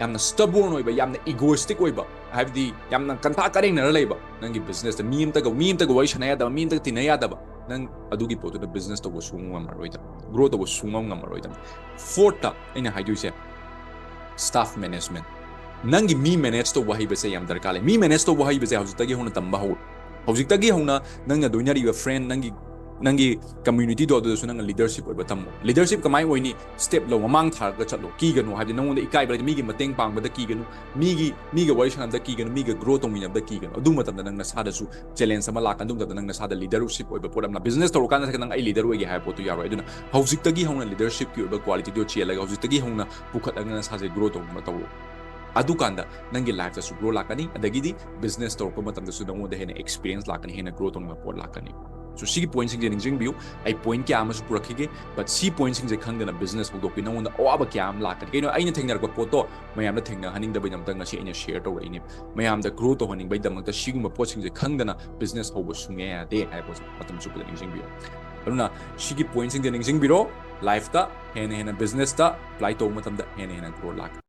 ꯌꯥꯝꯅ stubborn ꯑꯣꯏꯕ, ꯌꯥꯝꯅ egoistic ꯑꯣꯏꯕ, ꯍꯥꯏꯕꯗꯤ ꯌꯥꯝꯅ ꯀꯟꯊꯥ ꯀꯔꯦꯡꯅꯔ ꯂꯩꯕ, ꯅꯪꯒꯤ businessꯇ ꯃꯤ ꯑꯝꯇꯒ, ꯃꯤ ꯑꯝꯇꯒ ꯋꯥꯔꯤ ꯁꯥꯟꯅ ꯌꯥꯗꯕ, ꯃꯤ ꯑꯝꯇꯒ ꯇꯤꯟꯅ ꯌꯥꯗꯕ, ꯅꯪ ꯑꯗꯨꯒꯤ ꯄꯣꯠꯇꯨꯗ business ꯇꯧꯕ ꯁꯨꯡꯉꯝ ꯉꯝꯃꯔꯣꯏꯗ, grow ꯇꯧꯕ ꯁꯨꯡꯉꯝ ꯉꯝꯃꯔꯣꯏꯗ꯫ Fourthꯇ ꯑꯩꯅ ꯍꯥꯏꯗꯣꯏꯁꯦ staff management꯫ ꯅꯪꯒꯤ ꯃꯤ manage ꯇꯧꯕ ꯍꯩꯕꯁꯦ ꯌꯥꯝ ꯗꯔꯀꯥꯔ ꯂꯩ꯫ ꯃꯤ manage ꯇꯧꯕ ꯍꯩꯕꯁꯦ ꯍꯧꯖꯤꯛꯇꯒꯤ ꯍꯧꯅ ꯇꯝꯕ ꯍꯧꯔꯣ꯫ ꯍꯧꯖꯤꯛꯇꯒꯤ ꯍꯧꯅ ꯅꯪꯅ ꯂꯣꯏꯅꯔꯤꯕ friend, ꯅꯪꯒꯤ ꯅꯪꯒꯤ communityꯗꯣ, ꯑꯗꯨꯗꯁꯨ ꯅꯪꯅ leadership ꯑꯣꯏꯕ ꯇꯝꯃꯣ꯫ Leadership ꯀꯃꯥꯏꯅ ꯑꯣꯏꯅꯤ? Step ꯂꯧ, ꯃꯃꯥꯡ ꯊꯥꯔꯒ ꯆꯠꯂꯣ, ꯀꯤꯒꯅꯨ꯫ ꯍꯥꯏꯕꯗꯤ ꯅꯪꯉꯣꯟꯗ ꯏꯀꯥꯏꯕ ꯂꯩꯇꯦ, ꯃꯤꯒꯤ ꯃꯇꯦꯡ ꯄꯥꯡꯕꯗ ꯀꯤꯒꯅꯨ, ꯃꯤꯒꯤ ꯃꯤꯒ ꯋꯥꯔꯤ ꯁꯥꯟꯅꯕꯗ ꯀꯤꯒꯅꯨ, ꯃꯤꯒ grow ꯇꯧꯃꯤꯟꯅꯕꯗ ꯀꯤꯒꯅꯨ꯫ ꯑꯗꯨ ꯃꯇꯝꯗ ꯅꯪ ꯅꯁꯥꯗꯁꯨ challenge ꯑꯃ ꯂꯥꯛꯀꯅꯤ꯫ ꯑꯗꯨ ꯃꯇꯝꯗ ꯅꯪ ꯅꯁꯥꯗ leadership ꯑꯣꯏꯕ ꯄꯣꯠ ꯑꯃ ꯂꯥꯛ-, business ꯇꯧꯔꯀꯥꯟꯗ ꯅꯪ "ꯑꯩ leader ꯑꯣꯏꯒꯦ" ꯍꯥꯏꯕ ꯄꯣꯠꯇꯨ ꯌꯥꯔꯣꯏ꯫ ꯑꯗꯨꯅ ꯍꯧꯖꯤꯛꯇꯒꯤ ꯍꯧꯅ leadershipꯀꯤ ꯑꯣꯏꯕ qualityꯗꯣ ꯆꯦꯜꯂꯒ ꯍꯧꯖꯤꯛꯇꯒꯤ ꯍꯧꯅ ꯄꯨꯈꯠꯂꯒ ꯅꯁꯥꯁꯦ grow ꯇꯧꯅꯕ ꯇꯧꯔꯣ꯫ ꯑꯗꯨꯀꯥꯟꯗ ꯅꯪꯒꯤ lifeꯇꯁꯨ grow ꯂꯥꯛꯀꯅꯤ, ꯑꯗꯒꯤꯗꯤ business ꯇꯧꯔꯛꯄ ꯃꯇꯝꯗꯁꯨ ꯅꯉꯣꯟꯗ ꯍꯦꯟꯅ experience ꯂꯥꯛꯀꯅꯤ, ꯍꯦꯟꯅ grow ꯇꯧꯅꯕ ꯄꯣꯠ ꯂꯥꯛꯀꯅꯤ꯫ So ꯁꯤꯒꯤ pointꯁꯤꯡꯁꯦ ꯅꯤꯡꯁꯤꯡꯕꯤꯌꯨ꯫ ꯑꯩ point ꯀꯌꯥ ꯑꯃꯁꯨ ꯄꯨꯔꯛꯈꯤꯒꯦ, but ꯁꯤ pointꯁꯤꯡꯁꯦ ꯈꯪꯗꯅ business ꯍꯧꯗꯣꯛꯄꯤ ꯅꯉꯣꯟꯗ ꯑꯋꯥꯕ ꯀꯌꯥ ꯑꯃ ꯂꯥꯛꯀꯅꯤ꯫ ꯀꯩꯅꯣ, ꯑꯩꯅ ꯊꯦꯡꯅꯔꯛꯄ ꯄꯣꯠꯇꯣ ꯃꯌꯥꯝꯗ ꯊꯦꯡꯅꯍꯟꯅꯤꯡꯗꯕꯩꯗꯃꯛꯇ ꯉꯁꯤ ꯑꯩꯅ share ꯇꯧꯔꯛꯏꯅꯦ꯫ ꯃꯌꯥꯝꯗ grow ꯇꯧꯍꯟꯅꯤꯡꯕꯩꯗꯃꯛꯇ ꯁꯤꯒꯨꯝꯕ ꯄꯣꯠꯁꯤꯡꯁꯦ ꯈꯪꯗꯅ business ꯍꯧꯕ ꯁꯨꯡꯌꯥ ꯌꯥꯗꯦ ꯍꯥꯏꯕ ꯄꯣꯠꯁꯦ ꯃꯇꯝ ꯆꯨꯞꯄꯗ ꯅꯤꯡꯁꯤꯡꯕꯤꯌꯨ꯫ ꯑꯗꯨꯅ ꯁꯤꯒꯤ pointꯁꯤꯡꯁꯦ ꯅꯤꯡꯁꯤꯡꯕꯤꯔꯣ, lifeꯇ ꯍꯦꯟꯅ ꯍꯦꯟꯅ businessꯇ apply ꯇꯧꯕ ꯃꯇꯝꯗ ꯍꯦꯟꯅ ꯍꯦꯟꯅ grow ꯂꯥꯛꯀꯅꯤ꯫